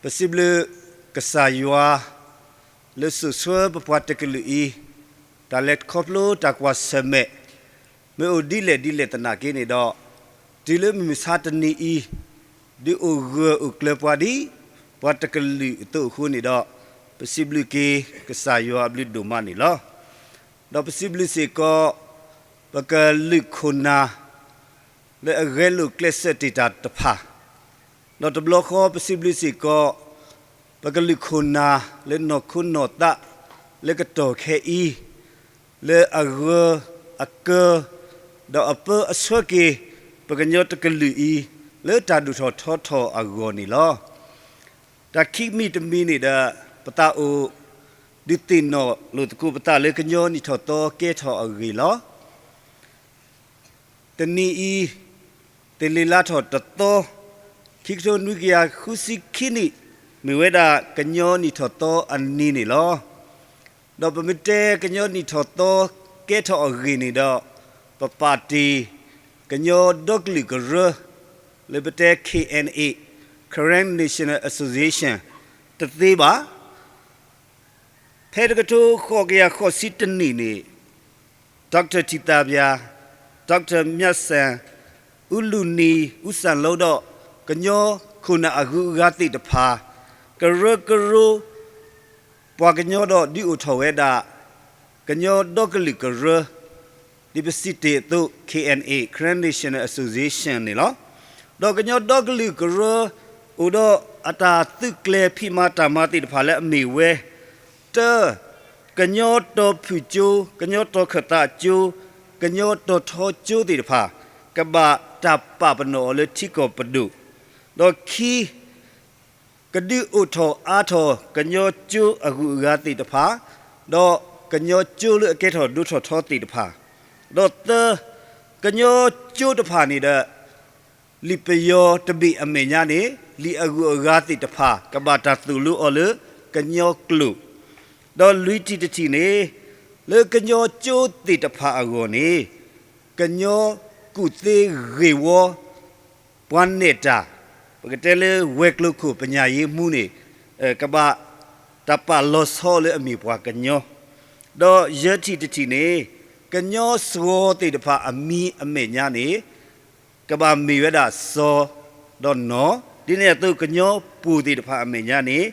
ပစံးဘျုးကစၢ်ယွၤ လၢစိာ်ဆှၢပပှၤတကလုာ်အံၤ, တၢ်လဲၤခီဖျိတၢ်ကွၢ်ဆၢၣ်မဲာ် မ့ၢ်အိၣ်ဒ်လဲၣ်ဒ်လဲၣ်သနာ်က့န့ၣ်ဒီး, တုၤလၢမုၢ်မဆါတနံၤအံၤ, ဒုးအိၣ်ဂၢၢ်အိၣ်ကျၢၤပှၤဒ်ပှၤတကလုာ်အသိးအဃိန့ၣ်ဒီး, ပစံးဘျုးက့ၤကစၢ်ယွၤအဘျုးဒိၣ်မးန့ၣ်လီၤ. ဒီးပစံးဘျုးစ့ၢ်ကီး ပကလုာ်ခိၣ်နၢ် လၢအဂဲၤလိာ်ကျဲးစၢးတ့ၢ်တၢ်တဖၣ်, ဒီးတဘျီဃီပစံးဘျုးစ့ၢ်ကီး ပကလုာ်ခိၣ်နၢ်လၢနီၢ်ခိနီၢ်သး လၢကတီၢ်ခဲအံၤ, လၢအဂၢၢ်အကျၢၤ ဒီးအပၢအဆှၢက့ၤ ပကညီတကလုာ်အံၤ လၢတၢ်ဒိၣ်ထီၣ်ထီထီၣ်အဂီၢ်န့ၣ်လီၤ. တၢ်ခံမံၤတမံၤန့ၣ်ဒီး ပသးအိၣ် ဒုးသ့ၣ်နီၣ်လိာ်သကိးပသးလၢကညီနံၣ်ထီၣ်သီကဲထီၣ်အဂ့ၢ်လီၤ. တနံၤအံၤ, တလ့ၤလါထီၣ်တသီ, ခံကထိနွံကယၤဃုဆံခံနံၣ်, မ့ၢ်ဝဲဒၣ်ကညီနံၣ်ထီၣ်သီအနံၤန့ၣ်လီၤ. ဒီးပမ့ၢ်တဲကညီနံၣ်ထီၣ်သီကဲထီၣ်အဂ့ၢ်န့ၣ်ဒီး, ပပာ်တ့ၢ် ကညီဒီကလုာ်ကရၢ, လၢပတဲ K N A, Karen National Association တသ့ဘၣ်. ဖဲတကထိဃိးကယၤဃိးဆံတနံၣ်န့ၣ်, Doctor ထံၣ်သးပၠၣ်, Doctor မျးစၣ်, အူလူၢ်နံၤ, အူစၣ်လိဒီး ကညီခိၣ်နၢ်အဂုၤအဂၤသ့ၣ်တဖၣ်, ကရၢကရိ ပှၤကညီဒီးဒုးအိၣ်ထီၣ်ဝဲဒၣ် ကညီဒီကလုာ်ကရၢ, ဒ်ပစံးတ့ၢ်အသိး K N A, Karen National Association န့ၣ်လီၤ. ဒီးကညီဒီကလုာ်ကရၢ အိၣ်ဒီးအတၢ်သုးကျဲၤဖံးမၤတၢ်မၤသ့ၣ်တဖၣ်လၢအမ့ၢ်ဝဲ, တၢ, ကညီတီၤဖုၣ်ကၠိ, ကညီတီၤခၢၣ်သးကၠိ, ကညီတီၤထီကၠိသ့ၣ်တဖၣ်, ကဘၣ်တၢ်ပာ်ပနီၣ်အီၤလၢထံကီၢ်ပဒိၣ်, ဒီးခံ ကဒုးအိၣ်ထီၣ်အါထီၣ်ကညီကၠိအဂုၤအဂၤသ့ၣ်တဖၣ်, ဒီးကညီကၠိလၢအကဲထီၣ်ဒိၣ်ထီၣ်ထီသ့ၣ်တဖၣ်, ဒီးသၢ, ကညီကၠိတဖၣ်န့ၣ်ဒီး လံာ်ပယီၤတဘ့ၣ်အမဲာ်ညါန့ၣ် လံာ်အဂုၤအဂၤသ့ၣ်တဖၣ် ကဘၣ်တၢ်သိၣ်လိအီၤလၢကညီကျိာ်, ဒီးလွံၢ်ထံၣ်တထံၣ်န့ၣ် လၢကညီကၠိသ့ၣ်တဖၣ်အဂီၢ်န့ၣ် ကညီကူၣ်သ့ဂ့ၢ်ဝီ ပှၤနဲၣ်တၢ်, ပကတဲလၢဝဲၤကျိၤခိၣ်ပညၣ်ယ့မူန့ၣ် ကဘၣ်တၢ်ပာ်လီၤဆီလၢအမ့ၢ်ပှၤကညီ, ဒီးယဲၢ်ထံၣ်တထံၣ်န့ၣ် ကညီစှီၤသ့ၣ်တဖၣ်အမံၤအမဲာ်ညါန့ၣ် ကဘၣ်မ့ၢ်ဝဲဒၣ်စီၤဒီးနီၤ, ဒ်န့ၣ်အသိးကညီပူၤသ့ၣ်တဖၣ်အမဲာ်ညါန့ၣ်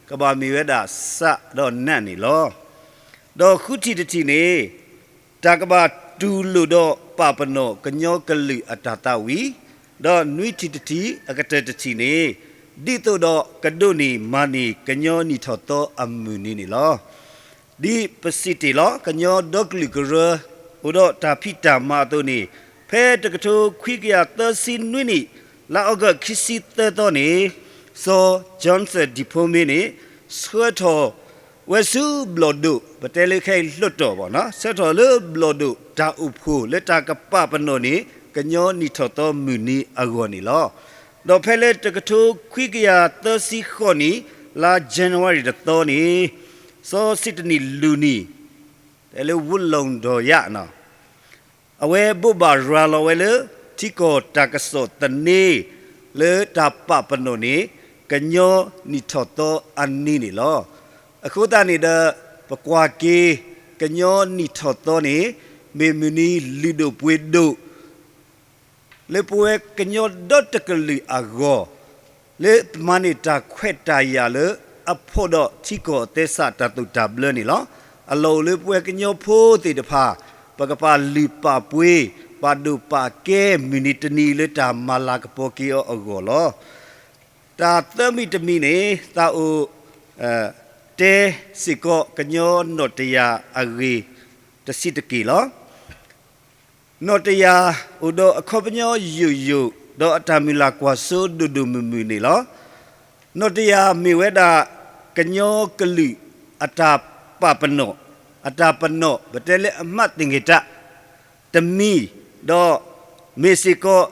ကဘၣ်မ့ၢ်ဝဲဒၣ်စးဒီးနးန့ၣ်လီၤ. ဒီးဃုထံၣ်တထံၣ်န့ၣ် တၢ်ကဘၣ်တူၢ်လိာ်ဒီးပာ်ပနီၣ်ကညီကလုာ်အတၢ်သးဝံၣ်, ဒီးနွံထံၣ်တထံၣ်အကတၢၢ်တထံၣ်န့ၣ် ဒ်သိးဒီးကဒိးန့ၢ်မၤန့ၢ်ကညီနံၣ်ထီၣ်သီအမုၢ်နံၤန့ၣ်လီၤ. ဒ်ပစံးတ့ၢ်လီၤ ကညီဒီကလုာ်ကရၢ အိၣ်ဒီးတၢ်ဖံးတၢ်မၤအသိးန့ၣ် ဖဲတကထိခွံကယၤသၢဆံနွံနံၣ် လါအီကူးခံဆံသၢသီန့ၣ် စီၤ Johnson De Pullman န့ၣ် ဆှၢထီၣ်ဝဲဆူဘျီၣ်ဒိၣ် ပတဲလၢခဲအံၤလွှတ်တော် ဆှၢထီၣ်လၢဘျီၣ်ဒိၣ်တၢ်အိၣ်ဖှိၣ်လၢတၢ်ကပာ်ပနီၣ်န့ၢ် ကညီနံၣ်ထီၣ်သီမုၢ်နံၤအဂီၢ်န့ၣ်လီၤ. ဒီးဖဲလၢတကထိခွံကယၤသၢဆံဃိးနံၣ် လါ January တသီန့ၣ် စီၤစံးတနံၣ်လူၢ်နံၣ် တဲလၢဝူလီၣ်ဒီးယါ အဝဲဘိးဘၣ်ရၤလီၤဝဲလၢ ထံကီၢ်တၢ်ကစီၣ်သန့ လၢတၢ်ပာ်ပနီၣ်န့ၢ် ကညီနံၣ်ထီၣ်သီအနံၤန့ၣ်လီၤ. အဃိသတးန့ၣ်ဒီး ပကွၢ်က့ၤ ကညီနံၣ်ထီၣ်သီန့ၣ် မ့ၢ်မုၢ်နံၤလုၢ်ဒိၣ်ပှ့ၤဒိၣ် လၢပဝဲကညီဒီတကလုာ်အဂီၢ် လၢပမၤန့ၢ်တၢ်ခွဲးတၢ်ယာ်လၢအဖှီၣ်ဒီးထံကီၢ်အသဲစးတၢ်သိၣ်တၢ်ဘျၢန့ၣ်လီၤ. အလီၢ်အိၣ်လၢပဝဲကညီဖိသ့ၣ်တဖၣ် ပကပာ်လုၢ်ပာ်ပှ့ၤ ပာ်ဒိၣ်ပာ်ကဲမုၢ်နံၤတနံၤလၢတၢ်မၤလၤကပီၤက့ၤအီၤအဂီၢ်လီၤ. တၢ်သၢမံၤတမံၤန့ၣ် သးအိၣ် တဲစ့ၢ်ကီးကညီနီၣ်တယၢ်အဂ့ၢ်တဆံးတက့ၢ်လီၤ. နီၣ်တယၢ်အိၣ်ဒီးအခီပညီယိာ်ယိာ် ဒီးအတၢ်မုၢ်လၢ်ကွၢ်စိဒိၣ်ဒိၣ်မုၢ်မုၢ်န့ၣ်လီၤ. နီၣ်တယၢ်မ့ၢ်ဝဲဒၣ် ကညီကလုာ်အတၢ်ပာ်ပနီၣ်, အတၢ်ပနီၣ် ပတဲလၢအမှတ်သင်္ကေတ တမံၤ, ဒီးမ့ၢ်စ့ၢ်ကီး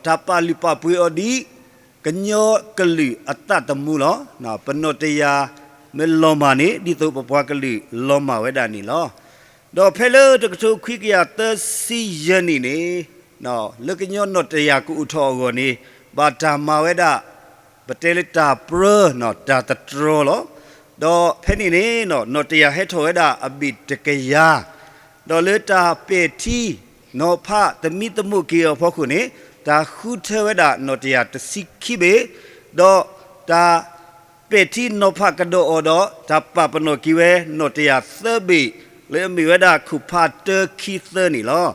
တၢ်ပာ်လုၢ်ပာ်ပှ့ၤအီၤဒ် ကညီကလုာ်အသးသမူလီၤ. ပနီၣ်တယၢ်မ့ၢ်လီၤမၢ်န့ၣ် ဒ်သိးပပှၤကလုာ်လီၤမၢ်ဝဲဒၣ်န့ၣ်လီၤ. ဒီးဖဲလၢတကထိခွံကယၤသၢဆံယဲၢ်နံၣ်န့ၣ် လၢကညီနီၣ်တယၢ်ကအိၣ်ထီၣ်အဂီၢ်န့ၣ် ဘၣ်တၢ်မၤဝဲဒၣ် ပတဲလၢတၢ်ပြၢနီၤ တၢ်သတြီၤလီၤ. ဒီးဖဲန့ၣ်န့ၣ် နီၣ်တယာ်ဟဲထီၣ်ဝဲဒၣ်အဘ့ၣ်တကယၤ, ဒီးလၢတၢ်ပဲာ်ထံနီၤဖးသမံသမိးက့ၤအီၤအဖီခိၣ်န့ၣ် တၢ်ဃုထၢဝဲဒၣ်နီၣ်တယာ်တဆံခံဘ့ၣ်, ဒီးတၢ် ပဲာ်ထံနီၤဖးကဒီးအီၤဒီး တၢ်ပာ်ပနီၣ်က့ၤဝဲနီၣ်တယာ်သၢဘ့ၣ် လၢအမ့ၢ်ဝဲဒၣ်ခိၣ်ဖးတၢ ခံ သၢန့ၣ်လီၤ.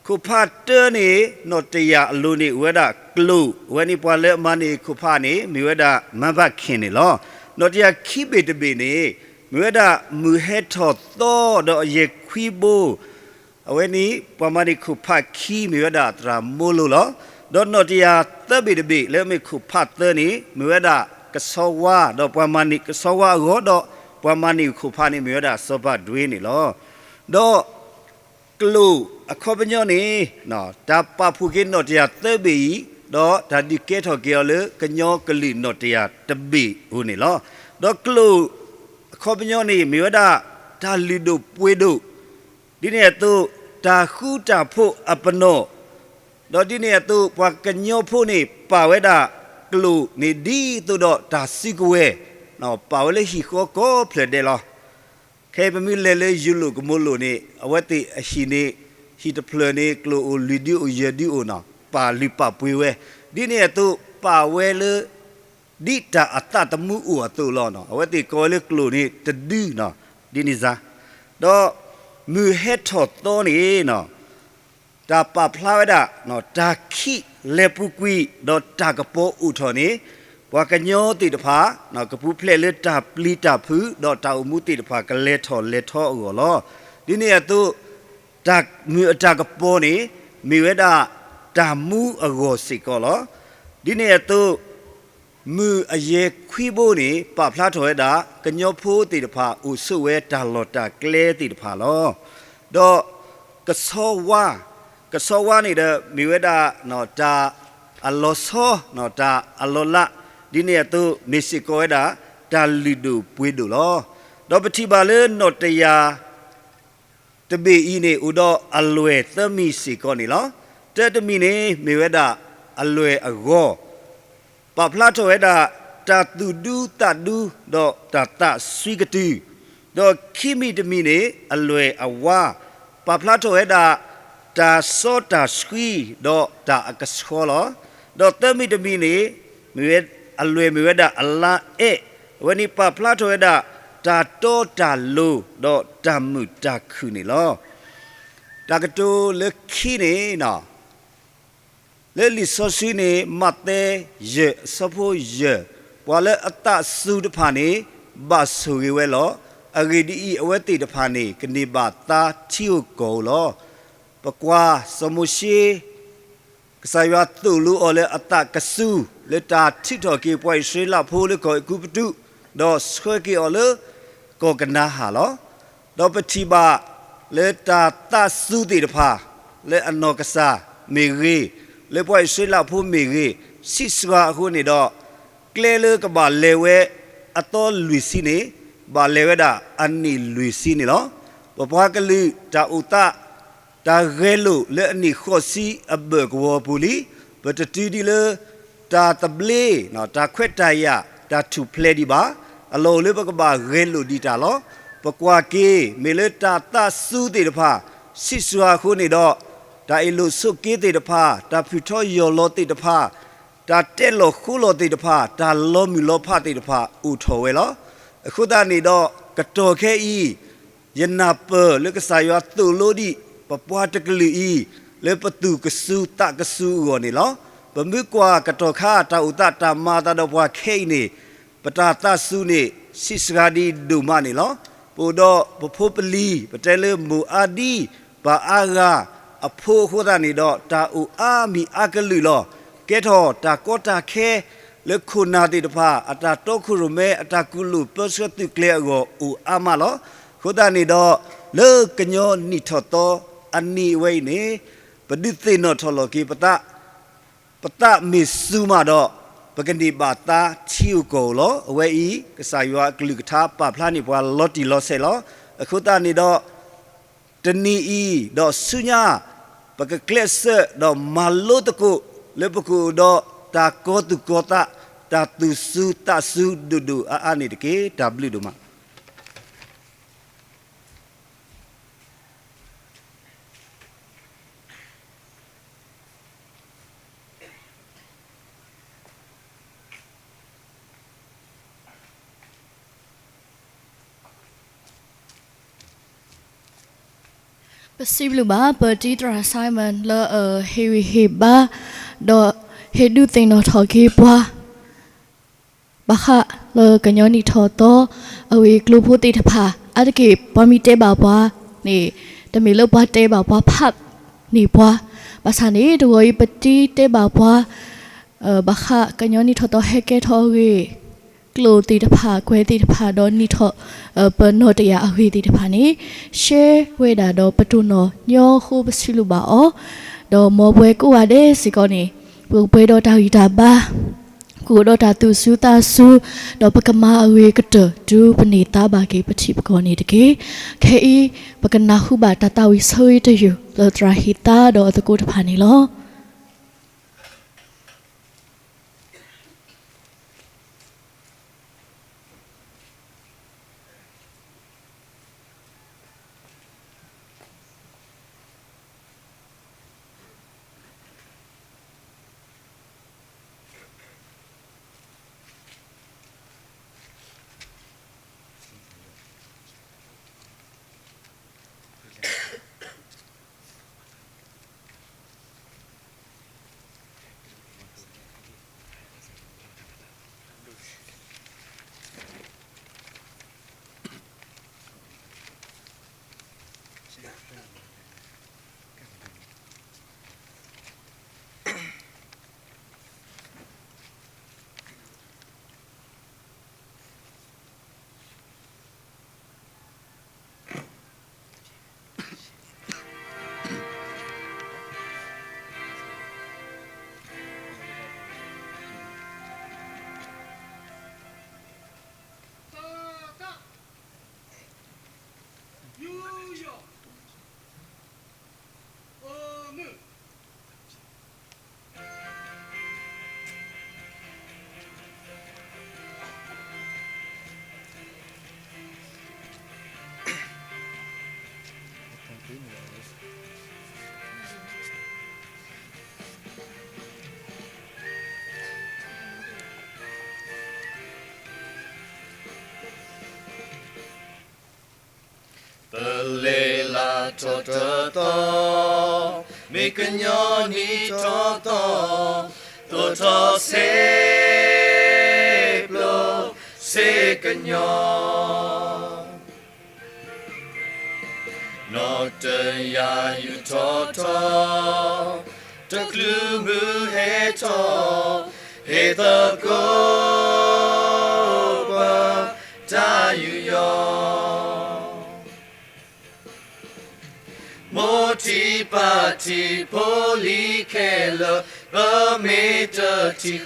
ခိၣ်ဖးတၢန့ၣ် နီၣ်တယာ်အလိၤန့ၣ် အိၣ်ဝဲဒၣ်ကျိာ်, အဝဲန့ၣ်ပှၤလၢအမၤန့ၢ်ခိၣ်ဖးန့ၣ် မ့ၢ်ဝဲဒၣ်မၤဘၣ်ခဲၣ်န့ၣ်လီၤ. နီၣ်တယာ်ခံဘ့ၣ်တဘ့ၣ်န့ၣ် မ့ၢ်ဝဲဒၣ်မုၢ်ဟဲထီၣ်သီဒီးအယဲၢ်ခွံဘိ အဝဲန့ၣ် ပှၤမၤန့ၢ်ခိၣ်ဖးခံ မ့ၢ်ဝဲဒၣ်သရၣ်မိလိၤလီၤ. ဒီးနီၣ်တယာ်သၢဘ့ၣ်တဘ့ၣ် လၢအမ့ၢ်ခိၣ်ဖးသၢန့ၣ် မ့ၢ်ဝဲဒၣ်ကဆီဝါ, ဒီးပှၤမၤန့ၢ်ကဆီဝါအဂီၢ်, ဒီးပှၤမၤန့ၢ်ခိၣ်ဖးန့ၣ် မ့ၢ်ဝဲဒၣ်စီၤပၤဒွ့န့ၣ်လီၤ. ဒီးကျိာ်အခီပညီန့ၣ် တၢ်ပာ်ဖှိၣ်က့ၤနီၣ်တယာ်သၢဘ့ၣ်အံၤ, ဒီးတၢ်ဒုးကဲထီၣ်က့ၤအီၤလၢကညီကလုာ်နီၣ်တယာ်တဘ့ၣ်အအိၣ်န့ၣ်လီၤ. ဒီးကျိာ်အခီပညီန့ၣ် မ့ၢ်ဝဲဒၣ်တၢ်လုၢ်ဒိၣ်ပှ့ၤဒိၣ်, ဒ်န့ၣ်အသိး တၢ်ဃူတၢ်ဖိးအပနီၣ်, ဒီးဒ်န့ၣ်အသိး ပှၤကညီဖိန့ၣ် ပာ်ဝဲဒၣ်ကျိာ်န့ၣ် ဒ်သိးဒီးတၢ်စုကဝဲၤ, ပာ်ဝဲလၢဟံၣ်ဃီကိးဖျၢၣ်ဒဲးလီၤ. ခဲအံၤပမ့ၢ်လဲၤလၢယူလိာ်ကမိလိာ်န့ၣ် အဝဲသ့ၣ်အဟံၣ်န့ၣ် ဟံၣ်တဖျၢၣ်န့ၣ် ကျိာ်အိၣ်လွံၢ်ဒုအိၣ်ယဲၢ်ဒုအိၣ်နီၤ, ပာ်လုၢ်ပာ်ပှ့ၤဝဲ, ဒ်န့ၣ်အသိး ပာ်ဝဲလၢ ဒ်တၢ်အသးသမူအိၣ်အသိးလီၤ. အဝဲသ့ၣ်ကိးဝဲလၢကျိာ်န့ၣ်တဒုနီၤ, ဒ်န့ၣ်စ့ၢ်, ဒီးမုၢ်ဟဲထီၣ်သီန့ၣ်နီၤ တၢ်ပာ်ဖျါဝဲဒၣ် တၢ်ခံးလဲၤပူၤကွံာ် ဒီးတၢ်ကပီၤအိၣ်ထီၣ်န့ၣ် ပှၤကညီသ့ၣ်တဖၣ် ကပူၤဖျဲးလၢတၢ်ပျံၤတၢ်ဖုး ဒီးတၢ်အိၣ်မူသ့ၣ်တဖၣ် ကလဲၤထီၣ်လဲၤထီအဂီၢ်လီၤ. ဒ်န့ၣ်အသိး တၢ်မုၢ်အတၢ်ကပီၤန့ၣ် မ့ၢ်ဝဲဒၣ်တၢ်မူအဂီၢ်စ့ၢ်ကီးလီၤ. ဒ်န့ၣ်အသိး မုၢ်အယဲၢ်ခွံဘိန့ၣ် ပာ်ဖျါထီၣ်ဝဲဒၣ် ကညီဖိသ့ၣ်တဖၣ် အိၣ်ဆိးဝဲတၢ်လီၢ်တၢ်ကျဲသ့ၣ်တဖၣ်လီၤ. ဒီးကဆီဝါ, ကဆီဝါန့ၣ်ဒီး မ့ၢ်ဝဲဒၣ် တၢ်အလီၤဆီ, တၢ်အလီၤလး, ဒ်န့ၣ်အသိး မ့ၢ်စ့ၢ်ကီးဝဲဒၣ် တၢ်လုၢ်ဒိၣ်ပှ့ၤဒိၣ်လီၤ. ဒီးပထံၣ်ဘၣ်လၢနီၣ်တယာ် တဘ့ၣ်အံၤန့ၣ် အိၣ်ဒီးအလွဲၢ်သၢမံၤစ့ၢ်ကီးန့ၣ်လီၤ. တၢတမံၤန့ၣ် မ့ၢ်ဝဲဒၣ်အလွဲၢ်အဂီၢ်, ပာ်ဖျါထီၣ်ဝဲဒၣ် တၢ်သူၣ်ဒူသးဒူ ဒီးတၢ်သးစွံကတုၢ်, ဒီးခံမံၤတမံၤန့ၣ် အလွဲၢ်အဝါ, ပာ်ဖျါထီၣ်ဝဲဒၣ် တၢ်စီတၢ်ဆှံ ဒီးတၢ်အကဆှီလီၤ. ဒီးသၢမံၤတမံၤန့ၣ် မ့ၢ်ဝဲ အလွဲၢ်မ့ၢ်ဝဲဒၣ်အလါအဲၣ်, အဝဲန့ၣ်ပာ်ဖျါထီၣ်ဝဲဒၣ် တၢ်တီတၢ်လိၤ ဒီးတၢ်မုာ်တၢ်ခုၣ်န့ၣ်လီၤ. တၢ်ကတိၤလၢခံန့ၣ် လၢလံာ်စီဆှံန့ၣ် မးသဲ ယဲၢ်အဆၢဖိယဲၢ်, ပှၤလၢအသးစူၤတဖၣ်န့ၣ် ဘၣ်ဆိၣ်ဂ့ၤဝဲလီၤ. အဂ့ၢ်ဒ်အံၤ, အဝဲသ့ၣ်တဖၣ်န့ၣ် ကန့ၢ်ဘၣ်သါထံဧိၤကီၢ်ဧိၤလီၤ. ပကွၢ်စီၤမိၤၡ့ ကစၢ်ယွၤသိၣ်လိအီၤလၢအသးကစူၤ လၢတၢ်ထုးထီၣ်က့ၤပှၤအံၣ်စရ့လးဖိလၢကီၢ်အဲၤကူပတူး, ဒီးဆှၢက့ၤအီၤလၢကီၢ်ကနၤဧၣ်လီၤ. ဒီးပထံၣ်ဘၣ်လၢတၢ်သးစူၤသ့ၣ်တဖၣ် လၢအနီၢ်ကစၢ်မ့ၢ်ဂ့ၤ, လၢပှၤအံၣ်စရ့လးဖိမ့ၢ်ဂ့ၤ, ဆံးစှၤအဃိန့ၣ်ဒီး ကျဲလၢကဘၣ်လဲၤဝဲအသီလွံၢ်ဆံန့ၣ် ဘၣ်လဲၤဝဲဒၣ်အနံၣ်လွံၢ်ဆံန့ၣ်လီၤ. ပပှၤကလုာ်တၢ်အိၣ်သး တၢ်ဂဲၤလိာ်လၢအနံၣ်ဃိးဆံအဘၢၣ်ကဝီၤပူၤလံ. ပတတုၤဒံးလၢ တၢ်သဘျ့, တၢ်ခွဲးတၢ်ယာ်, တၢ်ထူၣ်ဖျဲးဒံးဘၣ်. အလီၢ်အိၣ်လၢပကဘၣ်ဂဲၤလိာ်ဒံးတၢ်လီၤ. ပကွၢ်က့ၤ မ့ၢ်လၢတၢ်သးစူၤသ့ၣ်တဖၣ် ဆံးစှၤအဃိန့ၣ်ဒီး တၢ်အ့ၣ်လိာ်ဆိးက့သ့ၣ်တဖၣ်, တၢ်ဖုၣ်ထီၣ်ယီၢ်လီၤသ့ၣ်တဖၣ်, တၢ်တဲလီၤဃိလီၤသ့ၣ်တဖၣ်, တၢ်လီၤမုၢ်လီၤဖးသ့ၣ်တဖၣ် အိၣ်ထီၣ်ဝဲလီၤ. အဃိသတးန့ၣ်ဒီး ကတီၢ်ခဲအံၤ ယနၢ်ပၢၢ်လၢကစၢ်ယွၤသိၣ်လိဒံး ပပှၤတကလုာ်အံၤ လၢပသူၣ်ကစူၤသးကစူၤအဂီၢ်န့ၣ်လီၤ. ပမ့ၢ်ကွၢ်ကတီၢ်ခါ တၢ်အိၣ်သးတၢ်မၤအသးဒီးပှၤခဲအံၤန့ၣ် ပတၢ်သးစူၤန့ၣ် ဆံးစှၤဒံးဒိၣ်မးန့ၣ်လီၤ. ပအိၣ်ဒီးပဖိပလံၤ ပတဲလၢမိၢ်အါဒံ ပၢ်အါဂၤ အဖိအဃိသတးန့ၣ်ဒီး တၢ်အိၣ်အါမံၤအါကလုာ်လီၤ. ကဲထီၣ်တၢ်ကီတၢ်ခဲ လၢခိၣ်နၢ်သ့ၣ်တဖၣ် အတၢ်တီခိၣ်ရိၣ်မဲ အတၢ်ကူၣ်လိာ်ပၢဆှၢသုးကျဲၤအဂီၢ် အိၣ်အါမးလီၤ. အဃိသတးန့ၣ်ဒီး လၢကညီနံၣ်ထီၣ်သီအနံၤအဝဲအံၤန့ၣ် ပဒုးသ့ၣ်နီၣ်ထီၣ်လီၤက့ၤပသး ပသးမ့ၢ်စူၤမးဒီး ပကန့ၢ်ဘၣ်သါထံဧိၤကီၢ်ဧိၤလီၤ. အဝဲအံၤ ကစၢ်ယွၤအကလုၢ်ကထါပာ်ဖျါန့ၢ်ပှၤလီၤတံၢ်လီၤဆဲးလီၤ. အဃိသတးန့ၣ်ဒီး တနံၤအံၤဒီးဆူညါ ပကကျဲးစၢးဒီးမၤလိသကိး လၢပကအိၣ်ဒီးတၢ်ကီသူၣ်ကီသး တၢ်သူၣ်စူၤသးစူၤဒိၣ်ဒိၣ်အါအါန့ၣ်တက့ၢ်. တၢ်ဘျုးဒိၣ်မး. ပစံးဘျုးဘၣ် ပတံၤသရၣ် Simon လၢအဟ့ၣ်ဂံၢ်ဟ့ၣ်ဘါ ဒီးဟ့ၣ်ဒုးသ့ၣ်နီၣ်ထီၣ်က့ၤပှၤ ဘၣ်ဃးလၢကညီနံၣ်ထီၣ်သီ အဂ့ၢ်ကျိၤဖိသ့ၣ်တဖၣ် အါတက့ၢ်ပှၤမ့ၢ်တဲဘၣ်ပှၤန့ၣ် တမ့ၢ်လၢပှၤတဲဘၣ်ပှၤဖးန့ၢ်ပှၤ, ဘၣ်ဆၣ်န့ၣ် တဂီၤအံၤပတံၤတဲဘၣ်ပှၤ ဘၣ်ဃးကညီနံၣ်ထီၣ်သီဟဲကဲထီၣ်အဂ့ၢ် ကျိာ်သ့ၣ်တဖၣ် ကွဲးသ့ၣ်တဖၣ် ဒီးနံၣ်ထီၣ် ပနီၣ်တယာ်အဂ့ၢ်သ့ၣ်တဖၣ်န့ၣ် ရှဲဝဲဒၣ်ဒီးပတိၢ်နီၣ်ညီအဃိ ပစံးဘျုးဘၣ်အီၤ, ဒီးမ်ပှၤကိးဂၤဒဲးစ့ၢ်ကီးန့ၣ် ပကပှဲၤဒီးတၢ်ဂံၢ်တၢ်ဘါ ကအိၣ်ဒီးတၢ်သူၣ်စူၤသးစူၤ, ဒီးပကမၤအဂ့ၤကတၢၢ် တုၤပန့ၢ်သါဘၣ်က့ၤပထံပကီၢ်န့ၣ်တက့ၢ်. ခဲအံၤ ပကနၢ်ဟူဘၣ်တၢ်သးဝံၣ်ဆၢဂ့ၤတယုၢ် လၢသရၣ်ဟ့ၣ်သါဒီးအသကိးတဖၣ်န့ၣ်လီၤ. ပလဲၤလၢထီၣ်တသီ, မ့ၢ်ကညီနံၣ်ထီၣ်သီ, သိၣ်ထီၣ်စ့ပျိစ့ကညီ, နီၣ်တယာ်ယူၢ်ထီၣ်ထီၣ်, တချုးမုၢ်ဟဲထီၣ်, ဟ့ၣ်သကိးပှၤတၢ်ယူးယီၣ် မိၢ်ထံပၢ်ထံဖိလံၤခဲလၢာ် ပမ့ၢ်တထံၣ်ဃီ,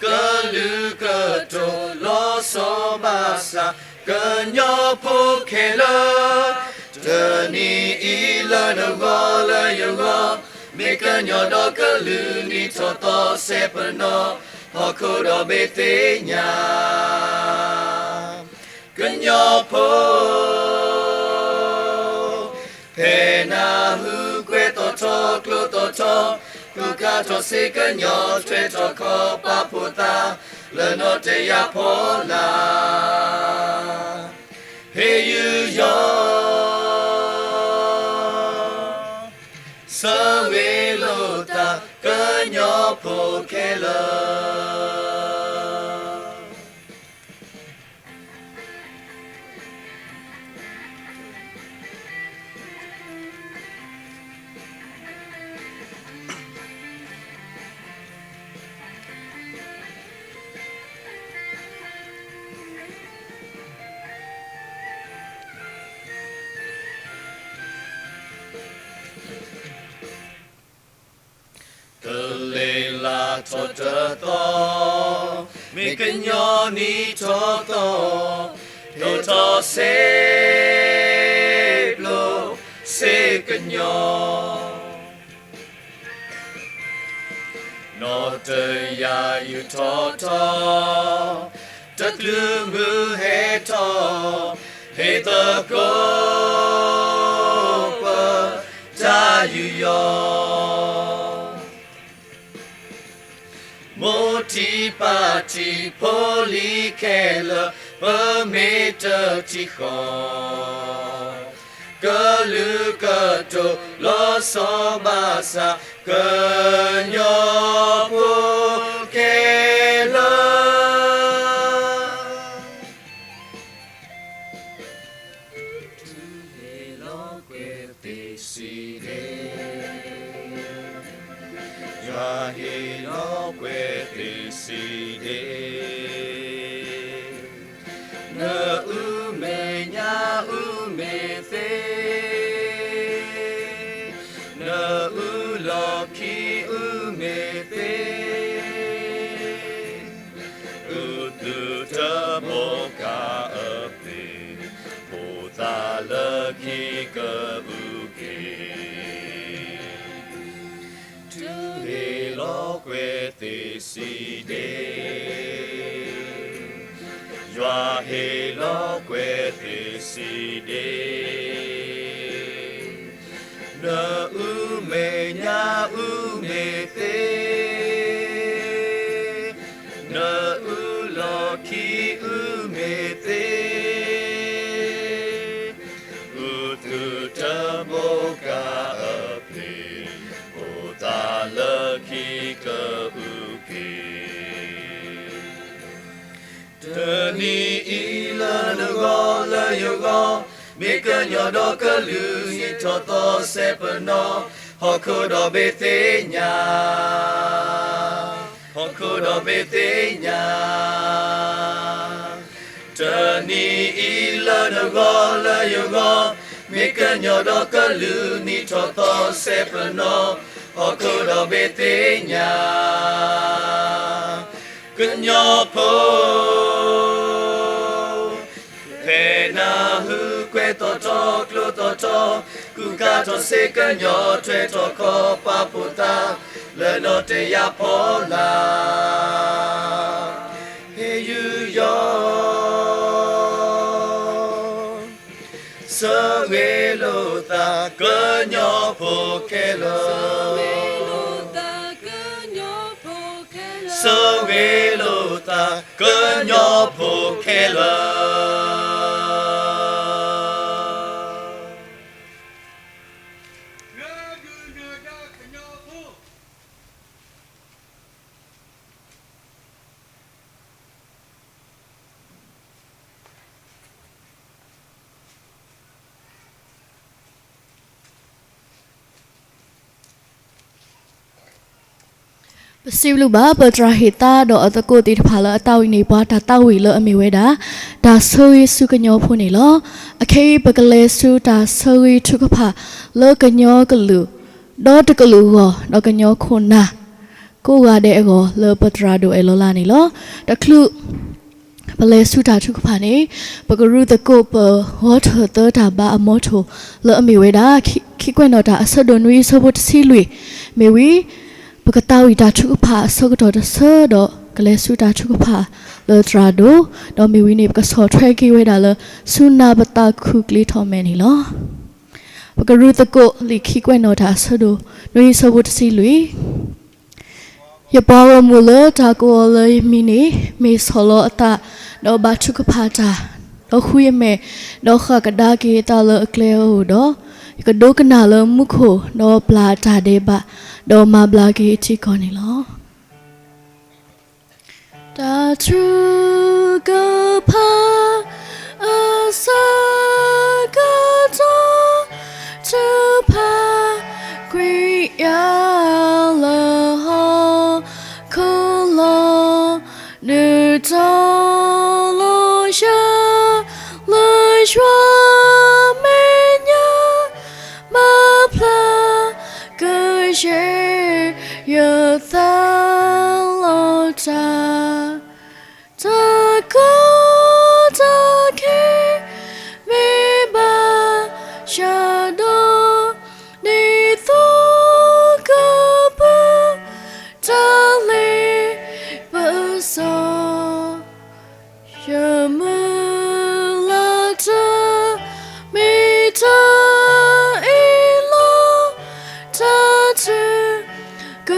ကလုာ်ကတိၤလီၤဆီဘၣ်ဆၣ် ကညီဖိခဲလၢာ်, တနံၤအံၤလၢနဂီၢ်လၢယဂီၢ်, မ့ၢ်ကညီဒီးကလုာ်နံၣ်ထီၣ်သီစဲးပနီၣ်, ဟီၣ်ခိၣ်ဒီဘ့ၣ်သ့ၣ်ညါ ကညီဖိ, ဖဲနၢ်ဟူကွဲၤသီၣ်ထီၣ်ကျိသီၣ်ထီၣ်, ကူၣ်ကါထီၣ်စ့ကညီ ထွဲထီၣ်ခီပာ်ဖှိၣ်သး လၢနီၣ်တယာ်ဖီလာ်, ဟ့ၣ်ယူးယီၣ် ဆၢဂ့ၤလိာ်သး ကညီဖိခဲလၢာ်. ကလဲၤလၢထီၣ်တသီ, မ့ၢ်ကညီနံၣ်ထီၣ်သီ, သိၣ်ထီၣ်စ့ပျိစ့ကညီ, နီၣ် တယၤယုၢ်ထီၣ်ထီ, တချုးမုၢ်ဟဲထီၣ်, ဟ့ၣ်သကိးပတၢ်ယူးယီၣ်. မိၢ်ထံပၢ်ထံဖိလံၤခဲလၢာ်, ပမ့ၢ်တထံၣ်ဃီ, ကလုာ်ကတိၤလီၤဆီဘၣ်ဆၣ်, ကညီဖိခဲလၢာ် ဟ့ၣ်လီၤကွဲသ့စံးဒ့, ယွၤဟ့ၣ်လီၤကွဲသ့စံးဒ့, နအုၣ်မ့ၢ်ညၣ်အုၣ်မ့ၢ်သ့, နအုၣ်လီၢ်ခံအုၣ်မ့ၢ်သ့, အုၣ်သုတဘိကၤအပျ့ၤ, ဖိသၣ်လၢခံကအုၣ်က့ၤ, တုၤဟ့ၣ်လီၤကွဲသ့စံးဒ့, ယွၤဟ့ၣ်လီၤကွဲသ့စံးဒ့, နအုၣ်မ့ၢ်ညၣ်အုၣ်မ့ၢ်သ့, နအုၣ်လီၢ်ခံအုၣ်မ့ၢ်သ့, အုၣ်သုတဘိကၤအပျ့ၤ, ဖိသၣ်လၢခံကအုၣ်က့ၤ. တနံၤအံၤလၢနဂီၢ်လၢယဂီၢ်, မ့ၢ်ကညီဒီးကလုာ်နံၣ်ထီၣ်သီစဲးပနီၣ်, ဟီၣ်ခိၣ်ဒီဘ့ၣ်သ့ၣ်ညါ, ဟီၣ်ခိၣ်ဒီဘ့ၣ်သ့ၣ်ညါ. တနံၤအံၤလၢနဂီၢ်လၢယဂီၢ်, မ့ၢ်ကညီဒီးကလုာ်နံၣ်ထီၣ်သီစဲးပနီၣ်, ဟီၣ်ခိၣ်ဒီဘ့ၣ်သ့ၣ်ညါ. ကညီဖိ ဖဲနၢ်ဟူကွဲသီၣ်ထီၣ်ကျိသီၣ်ထီၣ်, ကူၣ်ကၤထီၣ်စ့ကညီထွဲထီၣ်ခီပာ်ဖိသၣ်, လၢနီၣ်တယၢ်ဖီလာ် ဟ့ၣ်ယူးယီၣ် ဆၢဂ့ၤလိာ်သးကညီဖိခဲလၢာ်, ဆၢဂ့ၤလိာ်သးကညီဖိခဲလၢာ်. ပစံးဘျုးဘၣ် ပသရၣ်ဟ့ၣ်သါဒီးအသကိးသ့ၣ်တဖၣ်လၢအသးဝံၣ်န့ၢ်ပှၤတၢ်သးဝံၣ်လၢအမ့ၢ်ဝဲဒၣ် တၢ်ဆၢဂ့ၤဆူကညီဖိန့ၣ်လီၤ. အခဲအံၤပကလဲၤဆူတၢ်ဆၢဂ့ၤထုကဖၣ်လၢကညီကလုာ် ဒီတကလုာ်အဂီၢ် ဒီးကညီခိၣ်နၢ် ကိးဂၤဒဲးအဂီၢ်လၢပသရၣ်ဒိၣ်အဲၣ်လီၤလၢ်န့ၣ်လီၤ. တချုး ပလဲၤဆူတၢ်ထုကဖၣ်န့ၣ် ပကရုၢ်သကိးပဂီၢ်ထၢၣ်သၢတၢ်ဘါအမီထိၣ်လၢအမ့ၢ်ဝဲဒၣ် ခံကွဲးနီၣ်တၢ်အဆၢဒိၣ်နွံဆၢဖိတဆံလွံၢ် မ့ၢ်ဝံၤ ပကသးဝံၣ်တၢ်ထုကဖၣ်အဆၢကတီၢ်တဆၢဒီး ကလဲၤဆူတၢ်ထုကဖၣ်လၢသရၣ်ဒိၣ် ဒီးမ့ၢ်ဝံၤန့ၣ် ပကဆီၣ်ထွဲက့ၤဝဲဒၣ်လၢ ဆူနၢ်ပသးခုၣ်ကျ့ထီၣ်မဲာ်န့ၣ်လီၤ. ပကရုၢ်သကိးလံာ်ခံကွဲးနီၣ်တၢ်အဆၢဒိၣ်နွံဆၢဖိတဆံလွံၢ် ယပှၤဂီၢ်မုၢ်လၢတၢ်ကိးအီၤလၢယမံၤန့ၣ် မ့ၢ်ဆီၣ်လီၤအသး ဒီးဘါထုကဖၣ်တၢ်, ဒီးဃုအမဲာ်, ဒီးဃၣ်ကဒါက့ၤအသးလၢအကျဲအအိၣ်ဒီး, ယကဒိကနၣ်လၢမူခိၣ်, ဒီးပျၢ်အတၢ်ဒဲးဘး, ဒီးမၤဘျါက့ၤအထံကီၢ်န့ၣ်လီၤ. တၢ်ထုကဖၣ်အဆၢကတီၢ် ထုကဖၣ်ကွံာ်ယၤလၢ ဟီၣ်ခိၣ်လီၤ, ဒုးတီၤလီၤယၤ လၢယွၤမဲာ်ညါ မၤဖျါကယဲၢ်ယသးလီၤတၢ်, တၢ်ကီတၢ်ခဲ မ့ၢ်ဘၣ်ယၤဒီး ဒ်သိးကပူၤ တၢ်လၢ ယမုၢ်လၢ်တမ့ၢ်တၢ်အ့ၣ်လိာ်, တၢ်ထုက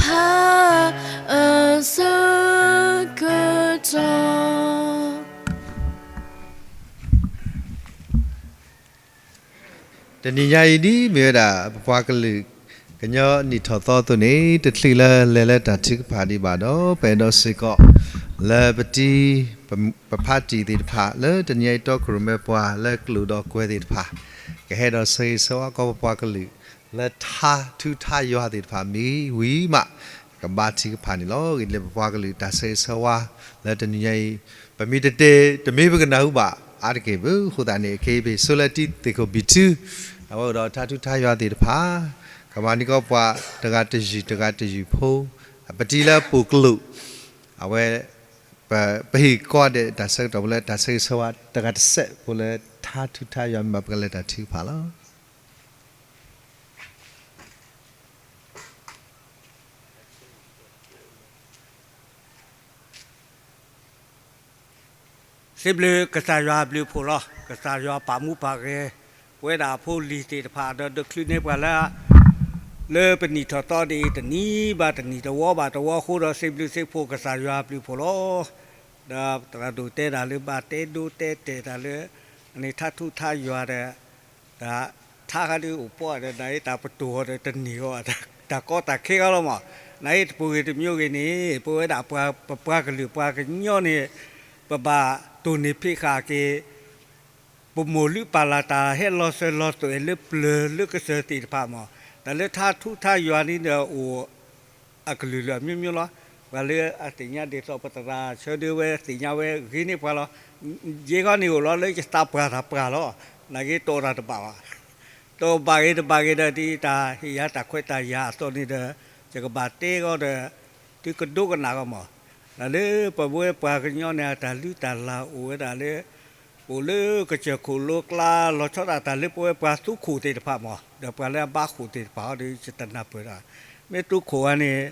ဖၣ်အဆၢကတီၢ်. တနံၤညါအံၤဒ်မ့ၢ်ဝဲဒၣ် ပပှၤကလုာ်ကညီနံၣ်ထီၣ်သီအသိးန့ၣ် တချုးလၢလဲၤလၢတၢ်ထုကဖၣ်ဒံးဘၣ်ဒီး ပအဲၣ်ဒိးစ့ၢ်ကီး လၢပတံၤ ပဖါတံၢ်သ့ၣ်တဖၣ် လၢတနံၤညါအံၤ တီခိၣ်ရိၣ်မဲပှၤလၢကျိာ်ဒီးကွဲၤသ့ၣ်တဖၣ် ကဟဲဒီးဆၢဂ့ၤဆၢဝါကီးပပှၤကလုာ် လၢထါထုကဖၣ်ယွၤသ့ၣ်တဖၣ်မ့ၢ်ဝံၤမး ကဘါထုကဖၣ်န့ၣ်လီၤ. ဂ့ၤလၢပပှၤကလုာ်တၢ်ဆၢဂ့ၤဆၢဝါ လၢတနံၤညါအံၤ ပမ့ၢ်တတဲ တမ့ၢ်ပကနၢ်ဟူဘၣ်အါတက့ၢ်ဘၣ်. အဃိသတးန့ၣ် ခဲအံၤပဟ့ၣ်ဆိလၢတံၤသ့ၣ်ခိၣ်ဘံၣ်ထု အဝဲအိၣ်ဒီးထါထုကဖၣ်ယွၤသ့ၣ်တဖၣ် ကမၤန့ၢ်ကီးပှၤတဂၤတယုၢ်တဂၤတယုၢ်ဖိ ပတံၤလၢအပိာ်ကျိာ် အဝဲ ပဟ့ၣ်ကီးဒဲးတၢ်ဆၢကတီၢ်ဖိလၢတၢ်ဆၢဂ့ၤဆၢဝါတဂၤတစဲးဖိလၢထါထုကဖၣ်ယွၤမ့ၢ်ဘၣ် ပကလဲၤတၢ်ထုကဖၣ်လီၤ. စံးဘျုးကစၢ်ယွၤအဘျုးအဖှိၣ်လီၤ. ကစၢ်ယွၤပာ်မူပာ်ဂဲၤ ပဝဲဒၣ်အဖိလံၤသ့ၣ်တဖၣ် ဒီးဒုးချုးန့ၢ်ပှၤလၢ လၢပနံၣ်ထီၣ်သီဒ်အံၤ တနံၤဘၣ်တနံၤ တဝီဘၣ်တဝီအဃိဒီး စံးဘျုးစံးဖှိၣ်ကစၢ်ယွၤအဘျုးအဖှိၣ်လီၤ. ဒီးသရၣ်ဒိၣ်တဲတၢ်လၢ ဘၣ်တဲဒိတဲတဲာ်တၢ်လၢ အန့ၣ်ထါထုကဖၣ်ယွၤဒီး တၢ်ထါခါဒ်အိၣ်ပှဲၤဒီး နအံၤတၢ်ပတိၢ်အီၤဒီးတန့ၢ်အီၤ တၢ်ကီတၢ်ခဲခါလီၤမး. နအံၤတပူၤဂ့ၤတမံၤဂ့ၤန့ၣ် ပဝဲဒၣ်ပှၤ ပပှၤကလုာ်ပှၤကညီန့ၣ် ပဘၣ်တိၢ်န့ၢ်ဖံးဃာ်က့ၤ ပမိၢ်လုၢ်ပၢ်လၢ်တၢ်ဟဲလီၤစၢၤလီၤသွဲၣ်လၢပျၢၤလၢကစၢၢ်သ့ၣ်တဖၣ်မး. တၢ်လၢထါထုကဖၣ်ယွၤန့ၣ်ဒီးအိၣ် အကလုာ်လုာ်အမျိုးမျိုးလီၤ. ပှၤလၢအသ့ၣ်ညါဒ်သိးပသရၣ်ဆၢဒၢဝဲသ့ၣ်ညါဝဲဂ့ၤန့ၢ်ပှၤလီၤ. ယဲခီန့ၣ်အိၣ်လီၤလၢယသးပှၢ်တၢ်ပှၢ်လီၤ. နာ်က့တအိၣ်တၢ်တဘၣ်ဘၣ်. တအိၣ်ဘၣ်ဂ့ၤတဘၣ်ဂ့ၤဒီး ဒ်တၢ်ဟ့ၣ်ယၤတၢ်ခွဲးတၢ်ယာ်အသိးန့ၣ်ဒီး ယကဘၣ်တဲဂီၢ်ဒီး သုကဒိကနၣ်ဂီၢ်မး. တၢ်လၢပဝဲပှၤကညီန့ၣ် အတၢ်လုၢ်တၢ်လၢ်အိၣ်ဝဲဒၣ်လၢ အိၣ်လၢကစၢၢ်ခိၣ်လိကျါ လီၤဆီဒၣ်တၢ်လၢပဝဲပှၤသူခိၣ်သ့ၣ်တဖၣ်မး ဒီးပှၤလၢအဘါခိၣ်သ့ၣ်တဖၣ်ဟီဒီး ယတနၢ်ပၢၢ်ဒၣ်. မ့ၢ်သူခိၣ်ဂၤန့ၣ်